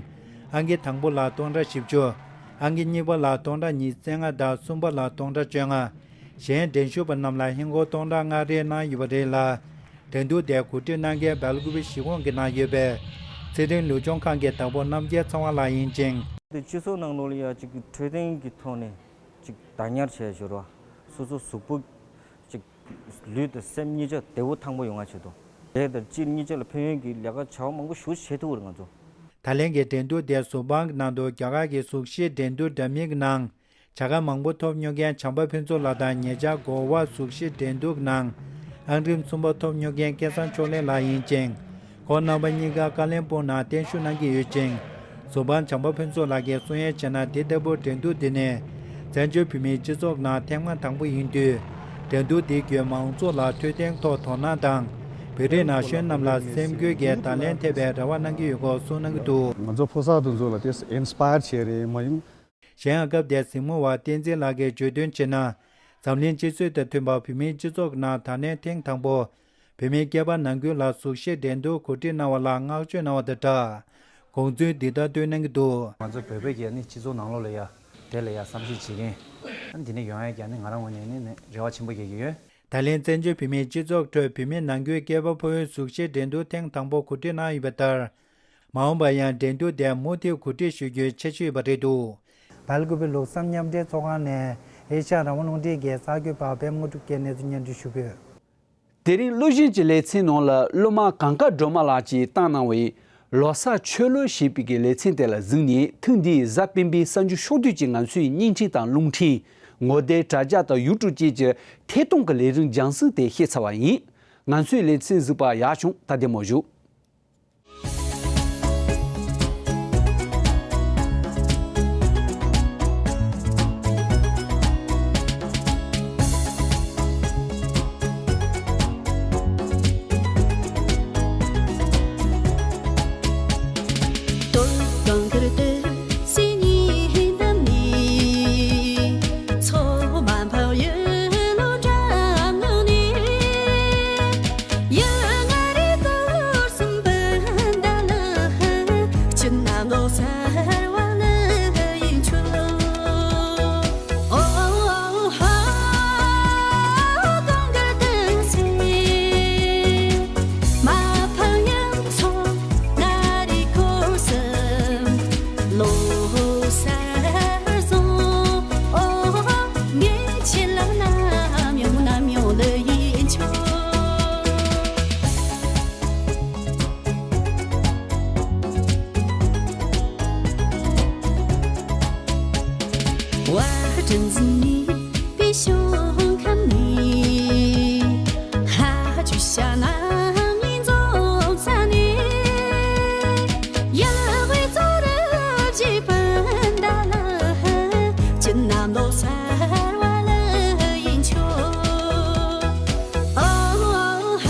ཨང་ཀི་དང་པོ་ལ་སྟོང་ཕྲག་བཞི་བཅུ། ཨང་ཀི་གཉིས་པ་ལ་སྟོང་ཕྲག་ཉི་ཤུ་རྩ་ལྔ་དང་གསུམ་པ་ལ་སྟོང་ཕྲག་བཅོ་ལྔ། གཞན་འགྲན་ཞུགས་པ་རྣམས་ལ་ཧིན་སྒོར་སྟོང་ཕྲག་ལྔ་རེ་གནང་ཡོད་པ་རེད་ལ། འགྲན་བསྡུར་དེ་གོ་སྒྲིག་གནང་མཁན་སྦེལ་ཀོབ་གཞིས་ཁོངས་ཀྱི་ནང་ཡོད་པའི་ཚེ་རིང་ལུས་སྦྱོང་ཁང་གི་བདག་པོ་རྣམ་རྒྱལ་ཚེ་དབང་ལགས་ཡིན་ཅིང་། དེ་སྤྱི་ཚོགས་ནང་ལོགས་ལ་ཡ་ཅིག་འཕྲོད་བསྟེན་གྱི་ཐོག་ནས་ཅིག་བདག་ཉར་བྱས་ཞོར་བ། སོ་སོ་གཟུགས་པོ་ཅིག་ལུས་དང་སེམས་གཉིས་ཆ་བདེ་བོ་ཐང་པོ་ཡོང་ང་ཆེད་དུ། དེ་ལྟར་སྤྱིར་གཉིས་ཆ་ལ་ཕན་ཡོན་གྱི་ལས་ཀ་བྱ་བ་མང་པོ་ཞེ་པོ་བྱེད་ཐུབ་པ་རེད་ང་ཚོ། ད་ལན་གྱི་འགྲན་བསྡུར་དེ་གཟུགས་འཕངས་ཀྱི་ནང་དུ་རྒྱ་གར་གྱི་གཟུགས་གཞི་འགྲན་བསྡུར་འདྲ་མིན་གྱི་ནང་བྱ་དགའ་མང་པོ་ཐོབ་མྱོང་མཁན་བྱམས་པ་ཕུན་ཚོགས་ལགས་དང་ཉེ་ཆར་གོ་བ་གཟུགས་གཞི་འགྲན་བསྡུར་གྱི་ནང་ཨང་རིམ་གསུམ་པ་ཐོབ་མྱོང་མཁན་སྐལ་བཟང་ཕྱོགས་ལེན་ལགས་ཡིན་ཅིང་། ཁོང་རྣམ་པ་གཉིས་ཀ་ཀ་ལོན་སྦུག་ནང་བརྟན་བཞུགས་གནང་གི་ཡོད་ཅིང་། གཟུགས་འཕངས་བྱམས་པ་ཕུན་ཚོགས་ལགས་ཀྱིས་གསུང་ཡས་བྱས་ན། དེ་ལྟ་བུ་འགྲན་བསྡུར་འདི་ནི་བཙན་བྱོལ་བོད་མིའི་སྤྱི་ཚོགས་ནང་ཐེངས་མ་དང་པོ་ཡིན་དུས། འགྲན་བསྡུར་འདི་བརྒྱུད་མང་ཚོགས་ལ་འཕྲོད་བསྟེན་ཐོག་དོ་སྣང་དང་། བོད་རིགས་ན་གཞོན་རྣམས་ལ་སེམས་འགུལ་གྱི་བརྡ་ལན་ཐེབས་པའི་རེ་བ་གནང་གི་ཡོད་སྐོར་གསུངས་གནང་གི་འདུག། ང་ཚོ་ཕོ་གསར་དེ་ཚོ་ལ་དེ་ཨིན་སི་པ་ཡར་བྱེད་རེད་མ་ཡིན། གཞན་ཡང་སྐབས་དེར་གཟིགས་མོ་བ་བསྟན་འཛིན་ལགས་ཀྱིས་བརྗོད་དོན་བྱས་ན། འཛམ་གླིང་སྤྱི་སྲོལ་དང་མཐུན་པར་བོད་མིའི་སྤྱི་ཚོགས་ནང་ད་ལན་ཐེངས་དང་པོ། བོད་མི་སྐྱེས་པ་ནང་ཁུལ་ལ་གཟུགས་གཞི་འགྲན་བསྡུར་གོ་སྒྲིག་གནང་བ་ལ་བསྔགས་བརྗོད་གནང་བ་དང་སྦྲགས། དགོངས་ཚུལ་འདི་ལྟར་བཏོན་གནང་གི་འདུག། ང་ཚོ་བོད་པའི་གི་ནི་སྤྱི་ཚོགས་ནང་ལོགས་ལ་ཡ། དེ་ལ་ཡ་བསམ་ཤེས་བྱེད་མཁན། ཨ་འདི་ནས་ཡོང་ཡ་གི་ནི་ང་རང་ངོས་ནས་ནི་ནི་རེ་བ་ཆེན་པོ་རྒྱག་གི་ཡོད། ད་ལན་བཙན་བྱོལ་བོད་མིའི་སྤྱི་ཚོགས་ཁྲོད་བོད་མི་ནང་ཁུལ་སྐྱེས་པ་ཕོ་མོའི་གཟུགས་གཞི་འགྲན་བསྡུར་ཐེངས་དང་པོ་གོ་སྒྲིག་གནང་ཡོད་པ་ལྟར། མ་འོངས་པར་ཡང་འགྲན་བསྡུར་དེ་མུ་མཐུད་གོ་སྒྲིག་ཞུ་རྒྱུའི་འཆར་གཞི་ཡོད་པ་རེད་འདུག། སྦེལ་ཀོབ་པའི་ལོ་གསར་མཉམ་འབྲེལ་ཚོགས་ཁང་ནས་ཨེ་ཤ་ཡ་རང་དབང་རླུང་འཕྲིན་གྱི་གསར་འགོད་པ་པད་མ་དངོས་གྲུབ་ཀྱིས་གནས་ཚུལ་སྙན་སྒྲོན་ཞུ་གི་ཡོད། དེ་རིང་གློག་བཞིན་གྱི་ལེ་ཚན་ནང་ལ་སློབ་མ་གངས་དཀར་སྒྲོལ་མ་ལགས་ཀྱིས་བཏང་གནང་བའི་ལོ་གསར་ཆོས་གླུ་ཞེས་པའི་གི་ལེ་ཚན་དེ་ལ་གཟིགས་ནས། ཐེངས་འདིའི་གཟའ་སྤེན་པའི་གསར་འགྱུར་ཕྱོགས་བསྡུས་ཀྱི་ང་ཚོའི་བརྙན་འཕྲིན་དང་རླུང་འཕྲིན། ངོ་དེབ། དྲ་རྒྱ་དང་ཡུ་ཊུབ་བཅས་ཀྱི་ཐད་གཏོང་གི་ལས་རིམ་རྒྱང་སྲིང་དེ་ཤེས་ཚར་བ་ཡིན། ང་ཚོའི་ལེ་ཚན་གཟིགས་པར་ཡག་བྱུང་། ད་བདེ་མོ་བཞུགས། བ་དྲིན་འཛིན་ནི་པའི་ཞིང་ཁམས་ནས། ཧ་ཅུ་ཤ་ན་མི་འཛོམས་ས་ནས། ཡལ་བའི་ཙོ་རུ་བཞི་སྤུན་ཟླ་ལ། ཅི་ན་མདོ་གསར་བ་ལ་ཡིན་ཆོག་ཨོ་ཧ།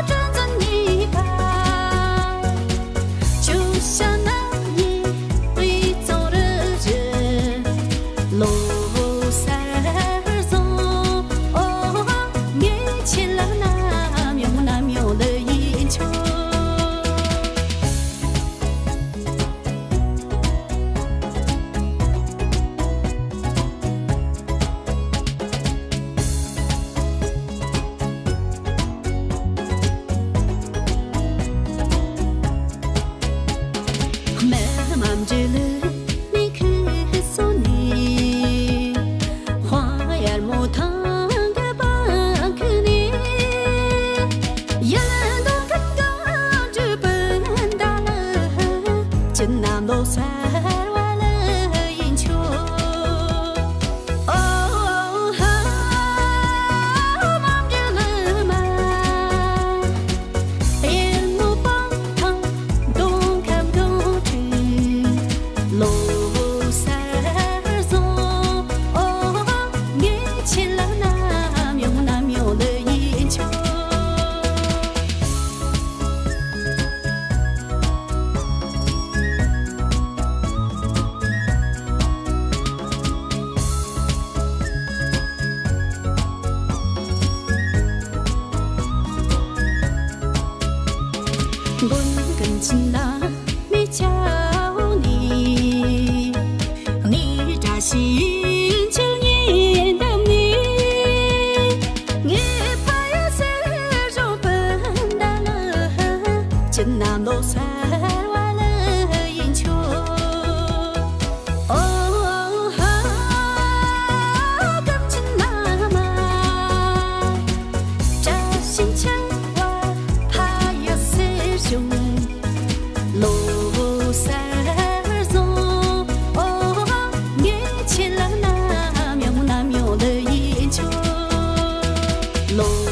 དྲིན་འཛིན་ནི་པ། ཅུ་ཤ་ན་ཡི་པའི་ཙོ་རུ་བཞི། ལོ་གསར་བཟང་། ཨོ་ངས་ཁྱེད་ལ་ནམ་ཡང་ནམ་ཡང་འདི་ཡིན་ཆོག་མ་མ་འབྲེལ་མི་ཁུ་སོ་ནི། དཔང་ཡར་མོ་ཐང་གི་བང་ཁུ་ནི། ཡལ་འདོང་ཁམ་གང་གྲུ་སྤུན་ཟླ་ལ། ཅི་ན་མདོ་གསར་བ་ལ་ཡིན་ཆོག་ཨོ་ཧ། མ་འབྲེལ་མ། ཨེ་མོ་བང་ཐང་འདོང་ཁམ་གང་གྲུ། ལོ་གསར་བཟང་། ཨོ་ངས་ཁྱེད་ལ་ནམ་ཡང་ནམ་ཡང་འདི་ཡིན་ཆོག་མགོན་ཀུན་མཁྱེན་བླ་མའི་ཆ་འོག་ནས། ངའི་བཀྲ་ཤིས་ཡིན་ཆོག་ཉིན་འདབས་ནས། ངའི་ཕ་ཡུལ་སེར་གཞོང་སྤུན་ཟླ་ལ། ཅི་ན་མདོ་གསར་བ་ལ་ཡིན་ཆོག་ཨོ་ཧ། སྐུ་མཁྱེན་བླ་མ། བཀྲ་ཤིས་འཆང་བ་ཕ་ཡུལ་སེར་གཞོང་། ལོ་གསར་བཟང་། ཨོ་ངས་ཁྱེད་ལ་ནམ་ཡང་ནམ་ཡང་འདི་ཡིན་ཆོག་ལོ།